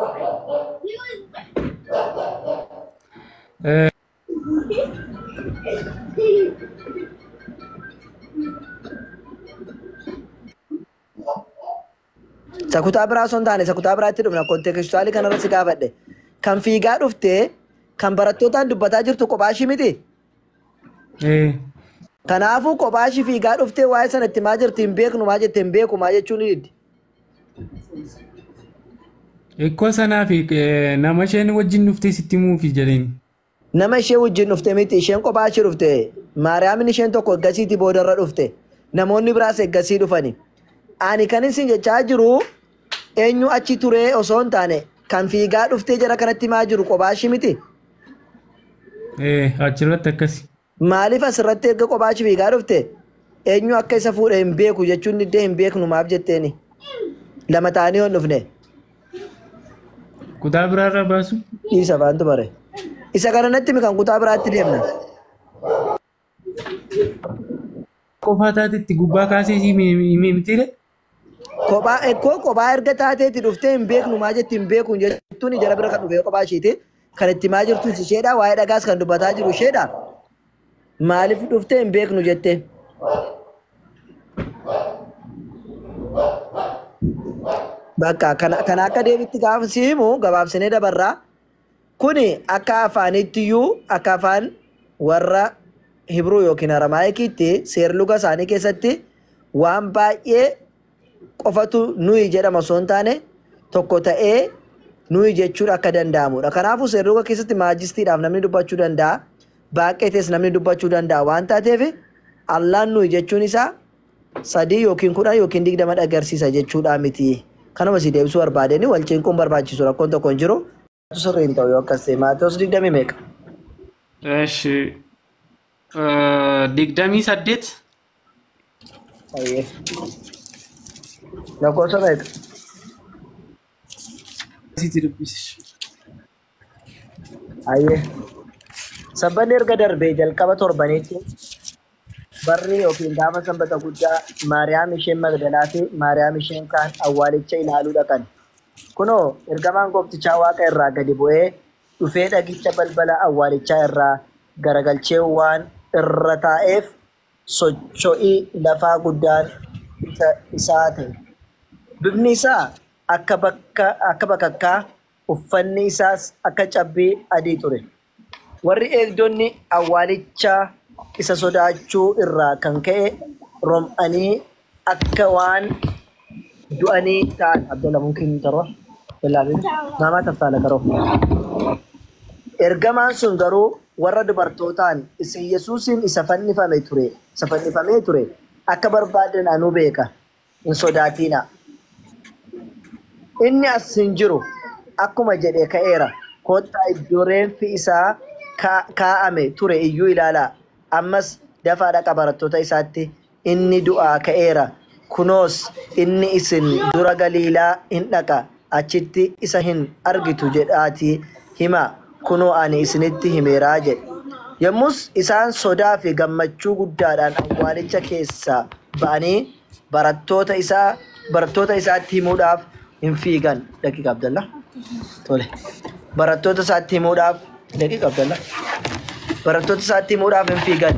Isa kutaa biraa osoo hin taane isa kutaa biraatti dhufna konteekstuwaalii kanarra si gaafadhe. Kan fiigaa dhuftee kan barattootaan dubbataa jirtu kophaa ishii miti. Kanaafuu kophaa ishii fiigaa dhuftee waa'ee sana itti maa jirti hin beeknu maa jette hin beeku maa jechuun ni diddi. Hikkoo sanaa fi nama isheen wajjin dhuftee sitti himuufi jedheen. Nama ishee wajjin dhufte miti isheen kophaa ishee dhufte Maariyaamin isheen tokko eggasiitii boodarra dhufte namoonni biraas eggasii dhufani. Ani kan isin jechaa jiru eenyu achi ture osoo hin taane kan fiigaa dhuftee jara kanatti maa jiru kophaa ishii miti. Achirratti akkasi. Maaliif asirratti erga kophaa ishii fiigaa dhufte eenyu akka isa fuudhe hin beeku jechuun diddee hin beeknu maaf jetteeni. Lama ta'anii hin dhufne. Kutaa biraarraa baasu? Dhiisa faantu bare. Isa kana natti himi kan kutaa biraatti deemna. qofaa taatetti gubbaa kaasee si himee mitiire? Kophaa ekkoo kophaa erga taateetti dhuftee hin beeknu maa jetti hin beeku jettuun jara bira kan dhufe kophaa isheeti. Kan itti maa jirtu isheedha. Waa'ee dhagaas kan dubbataa jiru isheedha. Maaliif dhuftee hin beeknu jette? Bakka kana akka deebitti gaafa si himu gabaabsinee dabarraa. Kuni akka afaanitti iyyuu akka afaan warra Hibruu yookiin Aramaayikiitti seerluga isaanii keessatti waan baay'ee qofatu nuyi jedhama osoo hin taane tokko ta'ee nuyi jechuun akka danda'amudha. Kanaafuu seerluga keessatti maajistiidhaaf namni dubbachuu danda'a. Baaqeetes namni dubbachuu danda'a waan taateef Allaan nuyi jechuun isaa 3 yookiin 10 yookiin 20 agarsiisa jechuudha miti. Kanuma si deebisuu barbaadeni wal cinquun barbaachisu rakkoon tokko hin jiru. Sirrii hin ta'u yoo akkas ta'e Maatewos 20 meeqa? Eshi 28. Ayyee. Lakkoofsa meeqa? Sitti dubbisi. Ayyee. Sabbanni erga darbee jalqaba torbaniitti barri yookiin gaafa sanbata guddaa Maariyaam isheen Magdalaa fi Maariyaam isheen kaan awwaalicha ilaaluu dhaqan. Kunoo ergamaan gooftichaa waaqa irraa gadi bu'ee dhufee dhagicha balbala awwaalichaa irraa garagalchee waan irra taa'eef socho'ii lafaa guddaan isaa ta'e. Bifni isaa akka bakakkaa uffanni isaas akka cabbii adii ture. Warri eegdonni awwaalichaa isa sodaachuu irraa kan ka'e rom'anii akka waan du'anii ta'an. Abdalla mumkin taroo. Maamaa taftaala karoo. Ergamaan sun garuu warra dubartootaan isin Yesuusin isa fannifamee ture akka barbaadan anuu beeka hin sodaatinaa. Inni as hin jiru akkuma jedhe ka'eera. Kottaa iddoo reenfi isaa kaa'ame ture iyyuu ilaalaa. Ammas dafaa dhaqa barattoota isaatti inni du'aa ka'eera. Kunoos inni isin dura Galiilaa hin dhaqa. Achitti isa hin argitu jedhaatii himaa. Kunoo ani isinitti himeeraa jedhe. Yommus isaan sodaa fi gammachuu guddaadhaan awwaalicha keessaa ba'anii barattoota isaatti himuudhaaf hin fiigan. Daqiiqa Abdallah. Tole. Barattoota isaatti himuudhaaf daqiiqa Abdallah. Barattoota isaatti himuudhaaf hin fiigan.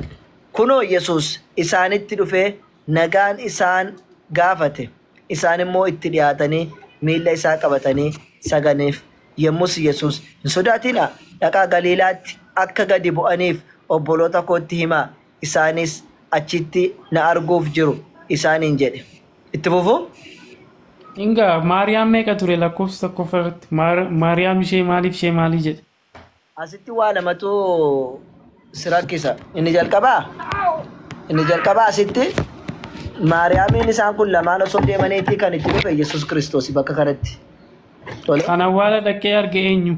Kunoo Yesuus isaanitti dhufee nagaan isaan gaafate. Isaan immoo itti dhiyaatanii miilla isaa qabatanii saganiif. Yommus Yesuus hin sodaatinaa dhaqaa Galiilaatti akka gadi bu'aniif obboloota kootti himaa. Isaanis achitti na arguuf jiru isaaniin jedhe. Itti fufuu? Inga Maariyaam meeqa ture lakkoofsa tokkoffaa irratti? Maariyaam ishee maaliif ishee maalii jedhe? Asitti waa lamatu si rakkisa. Inni jalqabaa asitti Maariyaamiin isaan kun lamaan osoo deemaniitti kan itti dhufe Yesuus Kiristoos bakka kanatti. Tole. Kan awwaala dhaqee arge eenyu?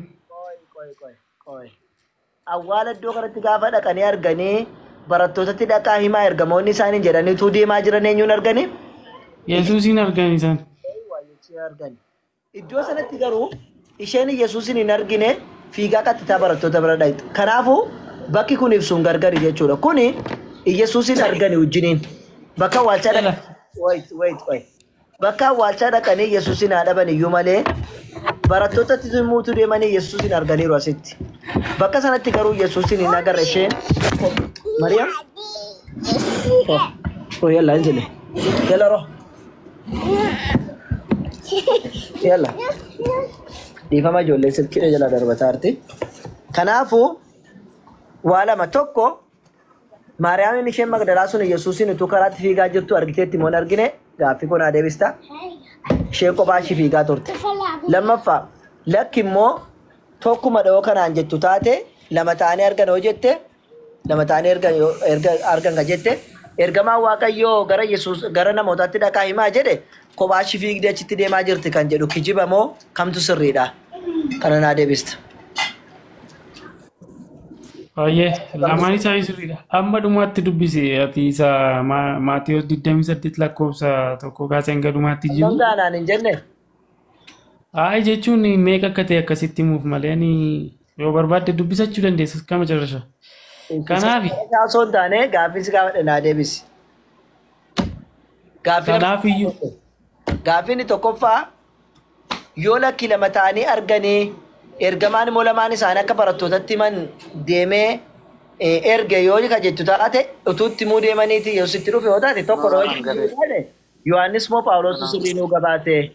Awwaala iddoo kanatti gaafa dhaqanii arganii barattootatti dhaqaa himaa ergamoonni isaaniin jedhanii utuu deemaa jiran eenyuun arganii? Yesuusin argan isaan. Argan. Iddoo sanatti garuu isheen Yesuusin hin argine fiigaa qaxxitaa barattoota bira dhaqxe. Kanaafuu bakki kun ibsuun gargari jechuudha. Kuni Yesuusin argani wajjiniin. Bakka awwaalchaa dhaqanii wait wait wait. Bakka awwaalchaa dhaqanii Yesuusin haa dhaban iyyuu malee barattootatti himuutu deemanii Yesuusin arganiiru asitti. Bakka sanatti garuu Yesuusin hin agarre isheen. Mariyaam? Oh, yalla inzili. Yalla roh. Yalla. Dhiifama ijoollee silkiidha jala darbataa jirti. Kanaafuu waa lama tokko Maariyaamiin isheen Magdalaa sun Yesuusin utuu karaatti fiigaa jirtu argiteetti moo hin argine gaaffii kun haa deebista. Isheen kophaa ishii fiigaa turte. Lammaffaa lakki immoo tokkuma dha'oo kanaan jettu taate lama ta'anii argan yoo jette lama ta'anii argan kan jette ergamaan Waaqayyoo gara Yesuus gara namootaatti dhaqaa himaa jedhe kophaa ishii fiigdee achitti deemaa jirti kan jedhu kijiba moo kamtu sirriidha? Kana naa deebista. Baay'ee lamaan isaa sirriidha. Amma dhumaatti dubbisi ati isa Maatiyos 28 lakkoofsa 1 kaasee hanga dhumaatti jiru. Gamtaanaan hin jenne. Ayi jechuun meeqa akka ta'e akkasitti himuuf malee ani yoo barbaadde dubbisachuu dandeessa kama carrasha. Kanaaf Osoo hin taane gaaffii si gaafadhe naa deebisi. Gaaffii Kanaaf iyyuu Gaaffiin tokkoffaa, yoo lakki lama ta'anii arganii, ergamaan immoo lamaan isaanii akka barattootatti himan deemee erge yoo ka jettu taate, utuu itti himuu deemaniiti Yesuusitti dhufe yoo taate, tokko yoo taate, Yohaannis moo Phaawulos sirrii nuu gabaase?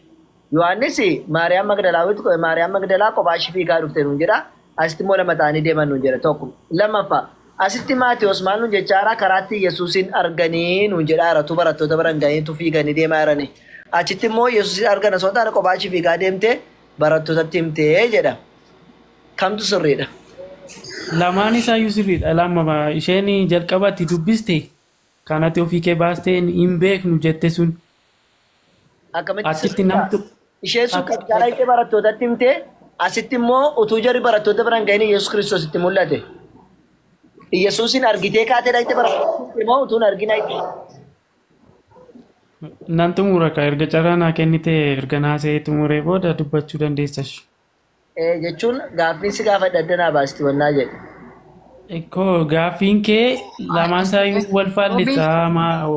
Yohaannis Maariyaam Magdalaawit, Maariyaam Magdalaa kophaa ishii fiigaa dhufte nuun jedha. Asitti immoo lama ta'anii deeman nuun jedha, tokko. Lammaffaa, asitti Maatiyos maal nuun jechaara? Karaatti Yesuusin arganii nuun jedhaara, tu barattoota biran ga'anii fiiganii deemaa jiranii. Achitti immoo Yesuusin argan osoo hin taane kophaa ishii fiigaa deemte, barattootatti himtee jedha. Kamtu sirriidha? Lamaan isaayyuu sirriidha. Lama isheen jalqabatti dubbiste kan ati ofii kee baastee hin beeknu jette sun Akkamitti achitti sirriidha? namtu Isheen sun kan karaa ishee barattootatti himte, asitti immoo utuu jarri barattoota biran ga'anii Yesuus Kiristoos itti mul'ate. Yesuusin argitee kaatee dhaqxee barattoota immoo utuu hin argin dhaqxe. Nan xumura ka, erga carraa naa kennite, erga naasee xumuree booda dubbachuu dandeessash. Jechuun gaaffiin si gaafadhe adda naa baasti wannaa jedhe. Ikkoo gaaffiin kee lamaan isaayyuu wal faallessaa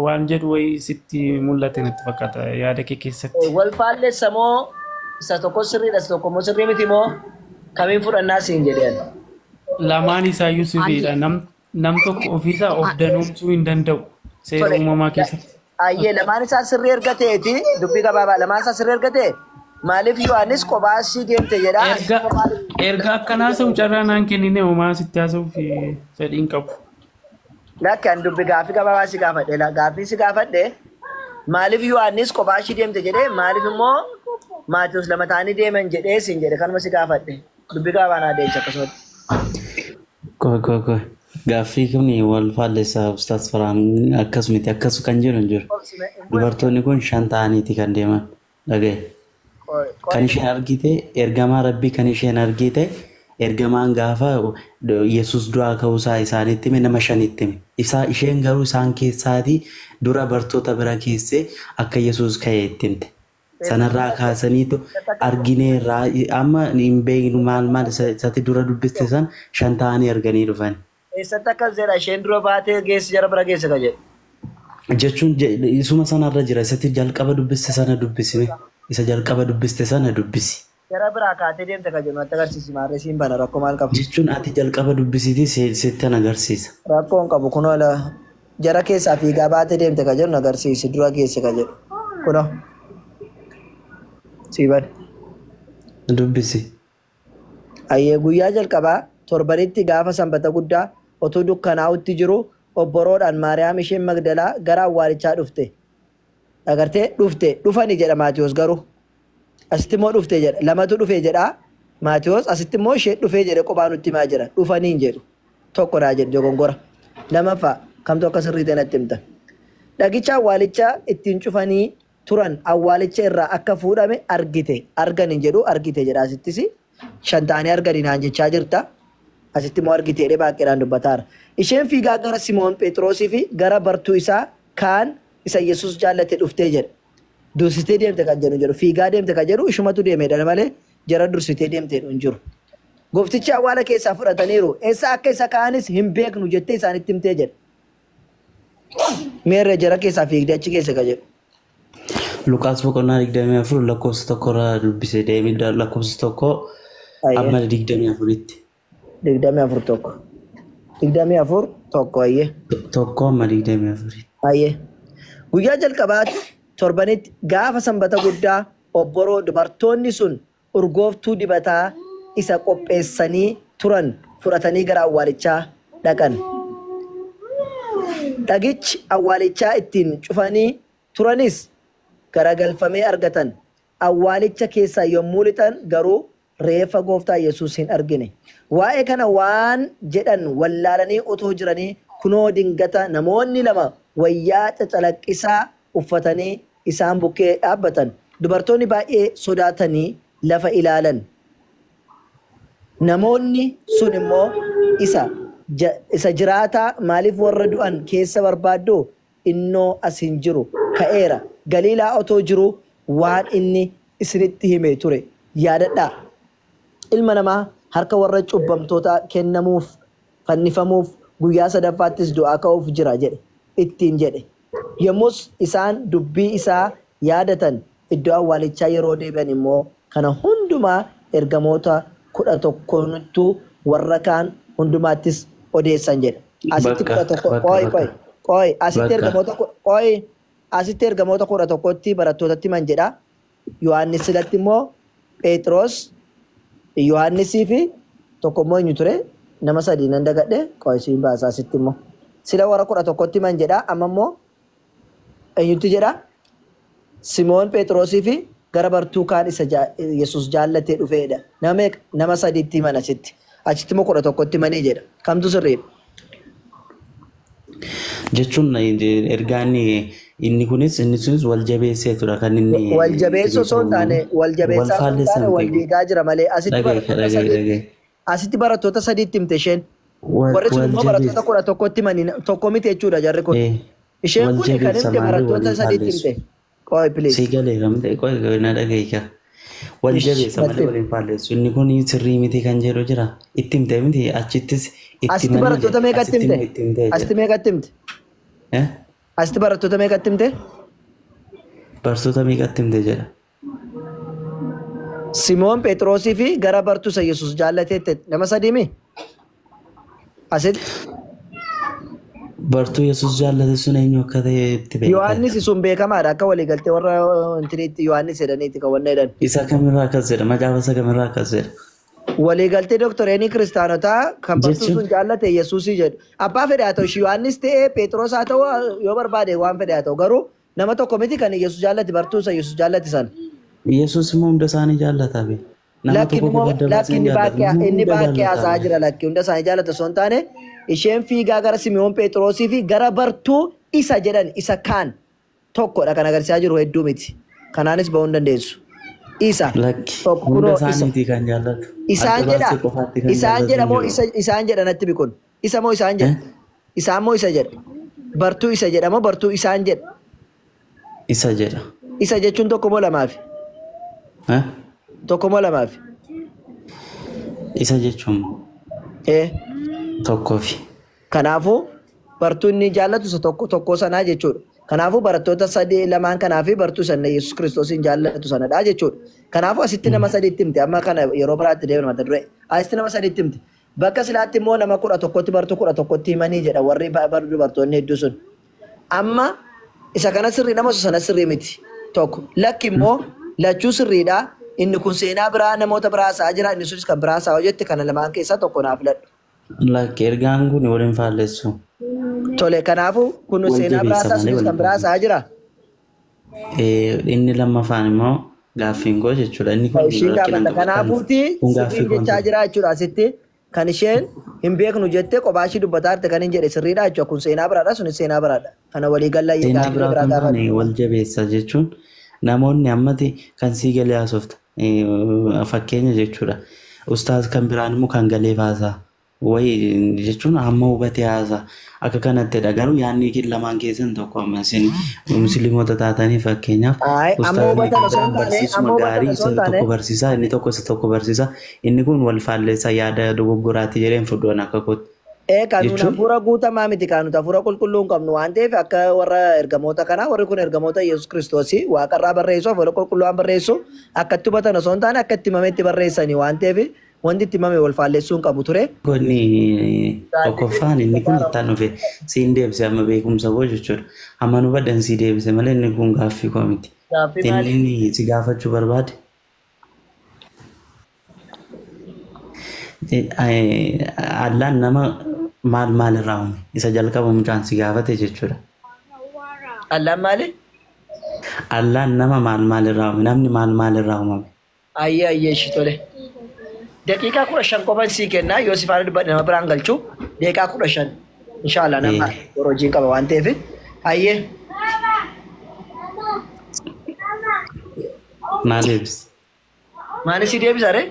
waan jedhu wayii sitti mul'ate natti fakkaata yaada kee keessatti. Wal faallessa moo, isa tokko sirriidha, isa tokko immoo sirrii miti moo, kamiin fudhannaa siin jedheen? Lamaan isaayyuu sirriidha. Nam tokko ofiisaa of danoomsuu hin danda'u seera uumamaa keessatti. Ayyee, lamaan isaa sirrii erga ta'eeti, dubbii gabaabaa, lamaan isaa sirrii erga ta'e, maaliif Yohaannis kophaa ishii deemte jedha? Erga akkanaa haasa'u carraa naan kennine, homaa sitti haasa'uuf fedhii hin qabu. Lakki, ani dubbi gaaffii gabaabaa si gaafadhe. Gaaffii si gaafadhe, maaliif Yohaannis kophaa ishii deemte jedhee, maaliif immoo Maatiyus lama ta'anii deeman jedhee siin jedhe, kanuma si gaafadhe. Dubbii gabaabaa naa deebisa akkasumatti. Qoy, qoy, qoy. Gaaffii kun wal faallessaa, Ustaaz Farhaan, akkas miti, akkas kan jedhu hin jiru. Dubartoonni kun shan ta'aniiti kan deeman. Dhagaye. Kan isheen argite ergamaa Rabbii, kan isheen argite ergamaan gaafa Yesuus du'aa ka'uusaa isaanitti hime nama shanitti hime. Isaa isheen garuu isaan keessaatii dura bartoota bira keessee akka Yesuus ka'e itti himte. Sanarraa kaasaniitu argineerraa amma hin beeknu maal maal isatti dura dubbiste san shan ta'anii arganii dhufan. Eessatti akkas jedha? Isheen dura baatee geessi, jara bira geesse ka jedhu? Jechuun isuma sanarra jira, isatti jalqaba dubbiste sana dubbisime, isa jalqaba dubbiste sana dubbisi. Jara biraa kaatee deemte ka jedhu natti agarsiisi, maarree siin bana, rakkoo maal qaba? Jechuun ati jalqaba dubbisitii sittan agarsiisa. Rakkoo hin qabu, kunoo jara keessaa fiigaa baatee deemte ka jedhu na agarsiisi, dura geesse ka jedhu. Kunoo sii bane. Dubbisi. Ayyee, guyyaa jalqabaa torbanitti, gaafa sanbata guddaa, utuu dukkanaa'utti jiru, obboroodhaan Maariyaam isheen Magdalaa gara awwaalichaa dhufte. Agartee, dhufte, dhufani jedha Maatiyos garuu. Asitti immoo dhufte jedha. Lamatu dhufe jedha Maatiyos, asitti immoo isheen dhufee jedhe, qophaa nutti himaa jira. Dhufaniin jedhu. Tokko naa jedhu dogongora. Lamaffaa, kamtu akka sirrii ta'e natti himta. Dhagicha awwaalicha ittiin cufanii turan awwaalicha irraa akka fuudhame argite. Argan hin jedhu, argite jedha asittis. Shan ta'anii arganii naan jechaa jirta. Asitti immoo argite jedhee baay'eedhaan dubbataara. Isheen fiigaa gara Simoon Phexrosii fi gara bartuu isaa kaan isa Yesuus jaallate dhuftee jedha. Dursitee deemte kan jedhu, fiigaa deemte kan jedhu, ishumatu deemedha malee jara dursitee deemte hin jiru. Gooftichi awwaala keessaa fudhataniiru. Eessa akka isa kaanis hin beeknu jettee isaanitti himtee jedha. Meerre jara keessaa fiigdee achi keessa ka jedhu? Luqaas boqonnaa 24 lakkoofsa 1 irraa dubbise deemee, lakkoofsa 1 amma 24tti. 24:1. 24:1, ayyee. 1 amma 24tti. Ayyee. Guyyaa jalqabaatti torbanitti, gaafa sanbata guddaa, obboroo, dubartoonni sun urgooftuu dibataa isa qopheessanii turan fudhatanii gara awwaalichaa dhaqan. Dhagichi awwaalichaa ittiin cufanii turanis garagalfamee argatan. Awwaalicha keessaa yommuu lixan garuu reeffa gooftaa Yesuus hin argine. Waa'ee kana waan jedhan wallaalanii otoo jiranii, kunoo dingata namoonni lama wayyaa cacalaqqisaa uffatanii isaan bukkee dhaabbatan. Dubartoonni baay'ee sodaatanii lafa ilaalan. Namoonni sun immoo, Isa jiraataa maaliif warra du'an keessa barbaaddu? Innoo as hin jiru, ka'eera. Galiilaa otoo jiru waan inni isinitti hime ture yaadadhaa. Ilma namaa harka warra cubbamtoota kennamuuf, fannifamuuf, guyyaa sadaffaattis du'aa ka'uuf jira jedhe ittiin jedhe. Yommus isaan dubbii isaa yaadatan iddoo awwaalichaa yeroo deebi'an immoo kana hundumaa ergamoota 11ttu warra kaan hundumaattis odeessan jedha. Asitti Bakka 11 bakka qoy bakka qoy qoy asitti bakka. ergamoota qoy asitti ergamoota 11tti barattootatti himan jedha. Yohaannis silatti immoo Phexros Yohaannisii fi tokko immoo eenyu ture nama sadii nan dagadhe qoy siin baasa asitti immoo. Sila warra 11tti himan jedha amma immoo eenyutti jedha Simoon Phexrosii fi gara bartuu kaan isa Yesuus jaallatee dhufeedha. Nama meeqa? Nama sadiitti himan asitti. Achitti immoo 11tti himanii jedha. Kamtu sirriidha? Jechuun ergaan inni kunis inni sunis wal jabeesseetudha kan inni Wal jabeessoo osoo hin taane wal wal jabeessaa osoo hin faallessan taane wal ta'e. diigaa jira malee asitti Dhagaye barattoota dhagaye sadiitti dhagaye. asitti barattoota sadiitti himte isheen. Wal Warri sun wal immoo barattoota jabeessa. 11tti himanii tokko miti jechuudha jarri kun. Eh, Isheen wal kun kan jabeessa himte malee barattoota waliin sadiitti faalleessu. himte. Qoy please. Si galeera miti qoy na dhagaye kaa. Wal Ish jabeessa malee natti. waliin faalleessu. Inni kun sirrii miti kan jedhu jira. Itti himte miti achittis itti Asitti himanii barattoota jedha. meeqatti Asitti himte? immoo itti himte Asitti jedha. meeqatti himte? Eh? Asitti barattoota meeqatti himte? Barsiisota meeqatti himte jedha. Simoon Phexrosii fi gara bartuu isa Yesuus jaallateetti nama sadii mi? Asitti Bartuu Yesuus jaallate sun eenyu akka ta'e itti beekta. Yohaannis sun beekamaadha akka waliigaltee warra intiniitti Yohaannis jedhaniiti kan wanna jedhan. Isa kamirraa akkas jedha? Macaafa isa kamirraa akkas jedha? Waliigaltee doktoreenii kiristaanotaa kan bartuu Jechuun sun jaallate Yesuusii jedhu. Abbaa fedhe haa ta'u ishii Yohaannis ta'ee Phexros haa ta'u yoo barbaade waan fedhe haa ta'u garuu nama tokko miti kan Yesuus jaallate bartuu isa Yesuus jaallate sana. Yesuus immoo hunda isaanii jaallata be. Nama Lakki tokko immoo qofa adda lakki baasee hin inni jaallatu. baaqee inni Hunda baaqee jaallata haasaa be. jira lakki hunda isaanii jaallata osoo hin taane isheen fiigaa gara Simi'oon Phexrosii fi gara bartuu isa jedhan isa kaan tokkodha kan agarsiisaa jiru hedduu miti. Kanaanis ba'uu hin dandeessu. Isa Lakki tokko hunda kunoo isa isaaniiti kan jaallatu. isaan Adda jedha baasee qofaatti kan isaan jaallatu jedha hin moo jiru. isa isaan jedha natti biqun isa moo isaan jedha Eh? isaan moo isa jedha bartuu isa jedha moo bartuu isaan jedha Isa jedha. isa jechuun tokko moo lamaafi Eh? tokko moo lamaafi Isa jechuun ee tokkoofi. Kanaafuu bartuu inni jaallatu isa tokko tokko sanaa jechuudha. Kanaafuu barattoota sadii lamaan kanaa fi bartuu sana Yesuus Kiristoosiin jaallatu sanadha jechuudha. Kanaafuu asitti nama sadiitti himte amma kana yeroo biraatti deemna mata duree. Asitti nama sadiitti himte. Bakka silaatti immoo nama 11tti bartuu 11tti himanii jedha warri dubartoonni hedduu sun. Amma isa kana sirriidha moo isa sana sirrii miti? Tokko lakki immoo lachuu sirriidha. Inni kun seenaa biraa namoota biraa haasa'aa jira inni sunis kan biraa haasa'aa hojjette kana lamaan keessaa tokko naaf filadhu. Lakki ergaan kun waliin faalleessu. Tole kanaafuu kun Wal seenaa biraa jabeessa isaa malee sunis waliin kan biraa faalleessu. isaa jira. Inni lammaffaan immoo gaaffiin koo jechuudha. Inni kun Ishiin rakkina gaafata. hin qabu. Kan Kanaafuuti kun gaaffii sirriin koo hin jechaa ta'u. jira jechuudha asitti. Kan isheen hin beeknu jettee kophaa ishii dubbataa jirte kan hin jedhe sirriidha jechuudha. Kun seenaa biraadha sunis seenaa biraadha. Kana walii galla Seenaa gaaffilee biraa biraa kan gaafadhu. taane wal jabeessa jechuun namoonni ammati kan sii galee haasofta fakkeenya jechuudha. Ustaaz kan biraan immoo kan galee baasaa wayi jechuun hamma hubatee haasaa akka kanattidha. Garuu yaadni lamaan keessan tokko amma isin musliimota taatanii fakkeenyaaf Ayi amma ustaazni hubatan kan osoo biraan hin taane barsiisuma amma hubatan gaarii osoo isa hin taane tokko barsiisaa inni tokko isa tokko barsiisaa inni kun wal faalleessaa yaada dogoggoraati jedheen fudhan akka kootti. Ee kan nuun Jechuun hafuura guutamaa miti kan nuti hafuura qulqulluu hin qabnu waan ta'eef akka warra ergamoota kanaa warri kun ergamoota Yesuus Kiristoosii waaqarraa barreessu hafuura qulqulluu waan barreessu akka itti hubatan osoo hin taane akka itti himametti barreessanii waan ta'eef wanti itti himame wal faalleessuu hin qabu ture. Inni tokkoffaan inni kun ittaan dhufe siin deebise amma beekumsa koo jechuudha. Amma nu badhan sii deebise malee inni kun gaaffii koo miti. Gaaffii maali? Inni si gaafachuu barbaade. Allaan nama maal maal irraa uume isa jalqaba mucaan si gaafate jechuudha. Allaan maali? Allaan nama maal maal irraa uume namni maal maal irraa uumame. Ayyee ayyee ishii tole. Daqiiqaa 15 qofan sii kennaa yoo si faana dubbadhe nama biraan galchu daqiiqaa 15 inshaallah nama yeroo hojiin qaba waan ta'eef. Ayyee Naa deebisi. maali si deebisa ree?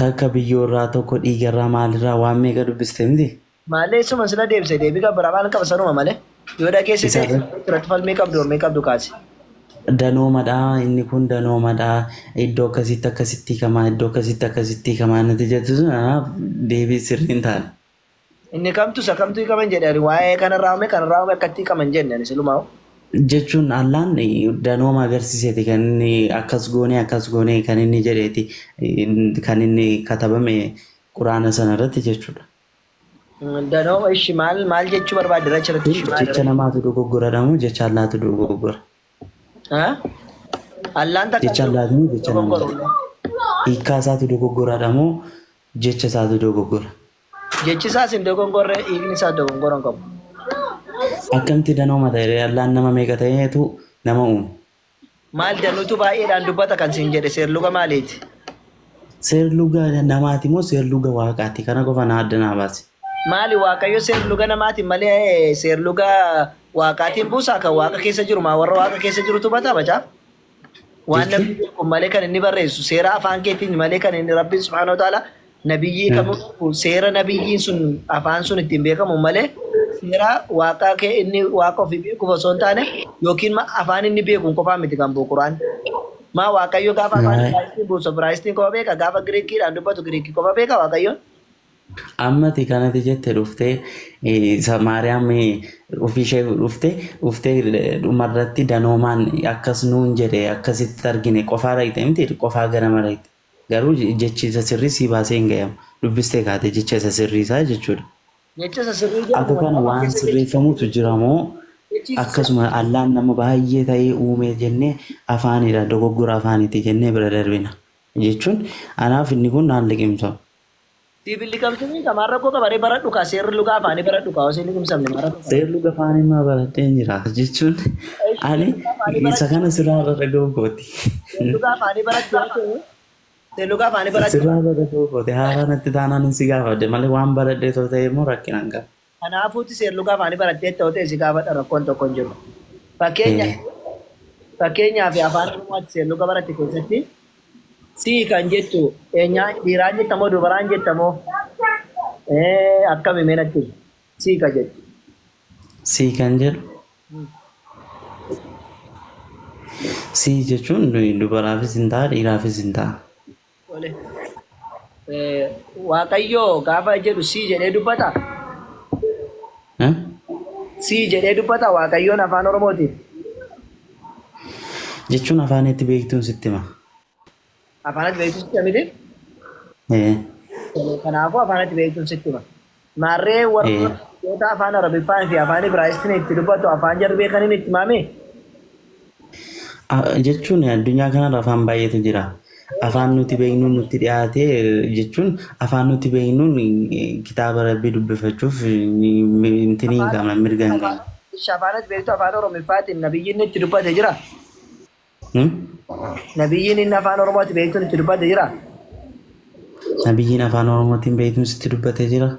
Takka biyyoorraa tokko dhiigarraa maalirraa waan meeqa dubbiste miti? Maalee suma sila deebise deebii kan biraa maal qaba sanuma malee yoo dhageessise Isarra. irratti falmii qabdu mormii qabdu kaase. Danoomadhaa inni kun danoomadhaa iddoo akkasitti akkasitti hiikamaa iddoo akkasitti akkasitti hiikamaa natti jettu sun anaaf deebii sirrii hin taane. Inni kamtu isa kamtu hiikaman jedhe ani waa'ee kanarraa uume kanarraa uume akkatti hiikaman jenne ani silumaa. Jechuun Allaan danooma agarsiiseeti kan inni akkas goonee kan inni jedheeti kan inni katabame quraana sana irratti jechuudha. Danooma ishi maal maal jechuu barbaadde achirratti ishi maal? Jecha namaatu dogoggora moo jecha Allaatu dogoggora? Allaan takka Jecha Allaatu moo jecha namaatu? Hiikkaa isaatu dogoggoradha moo jecha isaatu dogoggora? Jechi isaas hin dogongorre, hiikni isaas dogongora hin qabu. Akkamitti danooma ta'e? Allaan nama meeqa ta'eetu nama uume? Maal danuutu baay'eedhaan dubbata kan siin jedhe seerluga maaliiti? Seerluga namaati moo seerluga waaqaati? Kana qofa na adda naa baasi. Maali Waaqayyo seerluga namaatiin malee seerluga waaqaatiin buusaa kan waaqa keessa jiru maa warra waaqa keessa jirutu bataa bacaaf? Waan namni beeku malee kan inni barreessu seera afaan keetiin malee kan inni Rabbiin subhaanahu wa ta'ala nabiyyii kamuu seera nabiyyiin sun afaan sun ittiin beekamu malee seera waaqaa kee inni waaqa ofii beekuuf osoo hin taane yookiin afaan inni beekuun qofaa miti kan bu'u Quraan. Maa Waaqayyo gaafa afaan Ibraayistiin buusu Ibraayistiin qofa beeka, gaafa Giriikiidhaan dubbatu Giriikii qofa beeka Waaqayyoon. Ammati kanatti jette dhuftee Maariyaam ofii ishee dhuftee dhumarratti danoomaan akkas nuun jedhe akkasitti argine qofaa dhaqxe miti qofaa ganama dhaqxe. Garuu jechi isa sirrii sii baasee hin gahamu. Dubbistee kaate jecha isa sirrii isaa jechuudha. Jecha isa sirrii Akka kana waan sirreeffamutu jira moo akkasuma Allaan nama baay'ee ta'ee uume jennee afaanidha dogoggora afaaniiti jennee bira darbina jechuun anaaf inni kun naan liqimsamu. Siif hin liqimsamne kamaan rakkoo qabaree baradhu kaa seerri lugaa afaanii baradhu kaa osoo hin liqimsamne maa rakkoo qaba. Seerri luga afaanii maa baradheen jira jechuun ani isa kana sirraa irra dhaga'uu kooti. Seerri lugaa afaanii baradhu yoo ta'e seerri lugaa afaanii baradhu. Sirraa irra dhaga'uu kooti haaraa natti taanaan si gaafadhe malee waan baradhee too ta'e immoo rakkina hin qabu. Kanaafuuti seerri lugaa afaanii barattee ta'u ta'e si gaafadha rakkoon tokko hin jiru. Fakkeenyaaf afaan Oromooti seerri luga baratte keessatti sii kan jettu eenyaa dhiiraan jettamoo dubaraan jettamoo akkami meenatti sii kan jettu. Sii kan jedhu. Sii jechuun dubaraafis hin ta'a dhiiraafis hin ta'a. Waaqayyoo gaafa jedhu sii jedhee dubbata. Sii jedhee dubbata Waaqayyoon afaan Oromootiin. Jechuun afaan itti beektuun sitti hima. Afaan itti beektuun sitti hima miti? Kanaafuu afaan itti beektuun sitti hima. Maarree warra afaan Arabiffaan fi afaan Ibraayistiin itti dubbatu afaan jarri beekaniin itti himame? Jechuun addunyaa kanarra afaan baay'eetu jira. Afaan nuti beeknuun nutti dhiyaatee jechuun afaan nuti beeknuun kitaaba Rabbii dubbifachuuf intinii hin qabna mirga hin qabna. Afaan ati beektu afaan Oromiffaatiin nabiyyiin itti dubbate jira? Nabiyyiin inni afaan Oromooti beektuun itti dubbate jira? Nabiyyiin afaan Oromootiin beektuun sitti dubbate jira?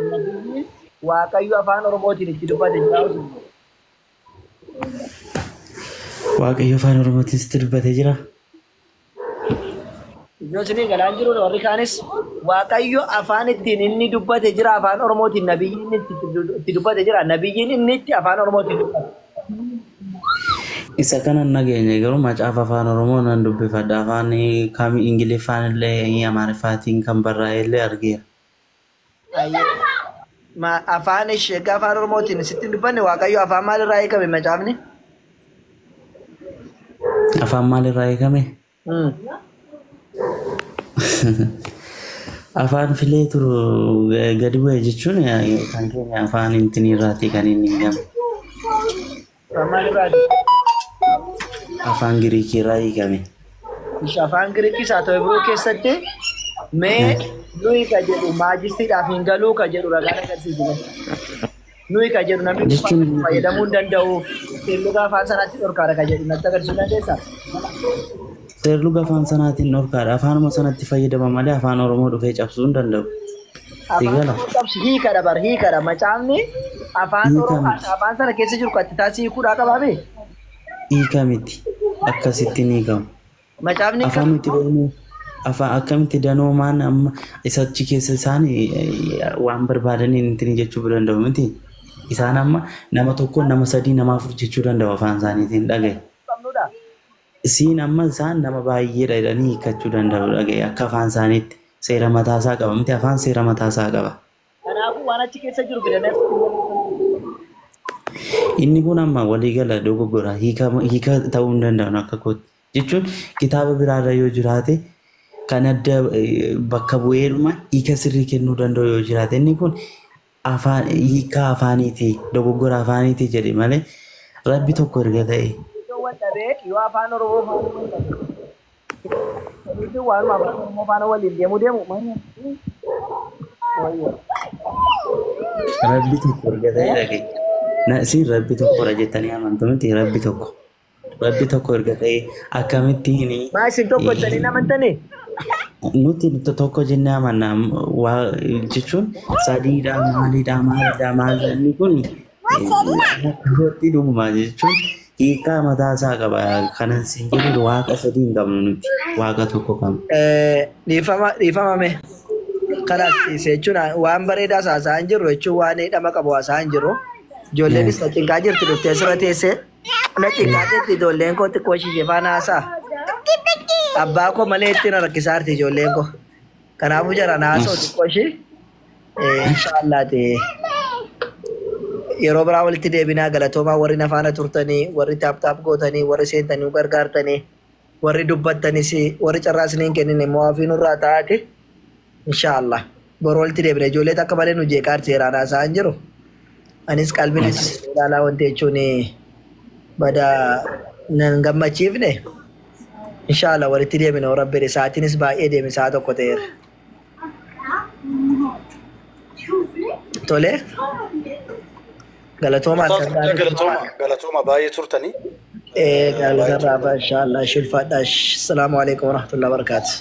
Nabiyyiin Waaqayyo afaan Oromootiin itti dubbate jira? Waaqayyo afaan Oromootiin sitti dubbate jira? Iddoo isinii galaan jiru warri kaanis Waaqayyo afaan ittiin inni dubbate jira afaan Oromootiin nabiyyiin itti dubbate jira nabiyyiin inni itti afaan Oromootiin dubbate. Isa kana nageenya garuu macaafa afaan Oromoo nan dubbifadha. Afaan kam Ingiliffaan illee Amaariffaatiin kan barraa'e illee argeera. Afaan ishee afaan Oromootiin sitti hin dubbanne Waaqayyo afaan maalirraa hiikame macaafni? Afaan maalirraa hiikame? Afaan filee turu gadi bu'e jechuun kan keenya afaan intiniirraatii kan inni hiikame. Afaan maalirraati? Afaan Giriikiirraa hiikame. Afaan Giriikiis haa ta'u Ibroo keessatti mee nuyi ka jedhu maajistiidhaaf hin galuu ka jedhu ragaan agarsiisu. Nuyi ka jedhu namni fayyadamuu hin danda'u. Seerluga afaan sanaatti dhorkaadha ka jedhu natti agarsiisuu dandeessaa? Seerluga afaan sanaatiin dhorkaadha. Afaanuma sanatti fayyadama malee afaan Oromoo dhufee cabsuu hin danda'u. Afaan Oromoo cabsu hiikadha bar hiikadha. Macaafni afaan Oromoo afaan sana keessa jiru kan itti taasisuu hiikuudhaa qabaame? Hiika miti. Akkasitti ni hiikamu. Macaafni afaan nuti beeknu afaan akkamitti danoomaan amma isa achi keessa isaan waan barbaadaniin ittiin jechuu danda'u miti. Isaan amma nama tokko nama sadii nama afur jechuu danda'u afaan isaaniitiin dhagaye. Isiin amma isaan nama baay'eedha jedhanii hiikkachuu danda'u dhagaye akka afaan isaaniitti seera mataasaa qaba miti afaan seera mataasaa qaba. Kanaafuu Waan achi keessa jiru fidanii Inni kun amma waliigala dogoggora hiika ta'uu hin danda'u akka kootti. Jechuun kitaaba biraarra yoo jiraate kan adda bakka bu'eedhuma hiika sirrii kennuu danda'u yoo jiraate inni kun afaan hiika afaaniiti dogoggora afaaniiti jedhe malee rabbi tokko erga ta'e. Wal dhabee yoo afaan Oromoo faana waanuma afaan Oromoo faana waliin deemu deemu. Rabbi tokko erga ta'e dhagaye. Isin rabbi tokkodha jettanii amantu miti rabbi tokko. Rabbi tokko erga ta'e akkamittiin Maa isin tokko jettanii amantanii? Nuti tokko jennee amanna waa jechuun sadiidha maalidha maalidha maalidha inni kun kootti dhuguma jechuun hiikaa mataa isaa qaba. Kanan siin jedhu waaqa sadii hin qabnu nuti waaqa tokko qabna. Dhiifama dhiifamame. Kalaas dhiise jechuun waan bareedaa haasa'aa hin jirru jechuun waan hidhama qabu haasa'aa hin jirru. Ijoolleenis na cinqaa jirti dhuftee asirra teessee. Na cinqaa jirti ijoolleen koo xiqqoo ishee faana haasa'a. Abbaa koo malee ittiin rakkisaa jirti ijoolleen koo. Kanaafuu jara na haasa'u xiqqoo ishee. Inshaallah ta'e. Yeroo biraa walitti deebinaa galatoomaa warri na faana turtanii, warri tap tap gootanii, warri seentanii nu gargaartanii, warri dubbattanis, warri carraa isiniin kennin immoo hafii nurraa taa'ate. Inshaallah. Boru walitti deebina ijoollee takka malee nu jeeqaa seeraan haasa'aa hin jiru. Anis qalbiin ilaalaa wanti jechuun bada nan gammachiifne. Inshaallah walitti deebina rabbi sa'aatiinis baay'ee deeme sa'a tokko ta'eera. Tole. Galatoomaa Ustaaz kan gaarii. Galatooma galatooma baay'ee turtanii. Gaalatarraa inshaallah shilfaadha. Salaamu alaikum warahmatullahi wabarakatuh.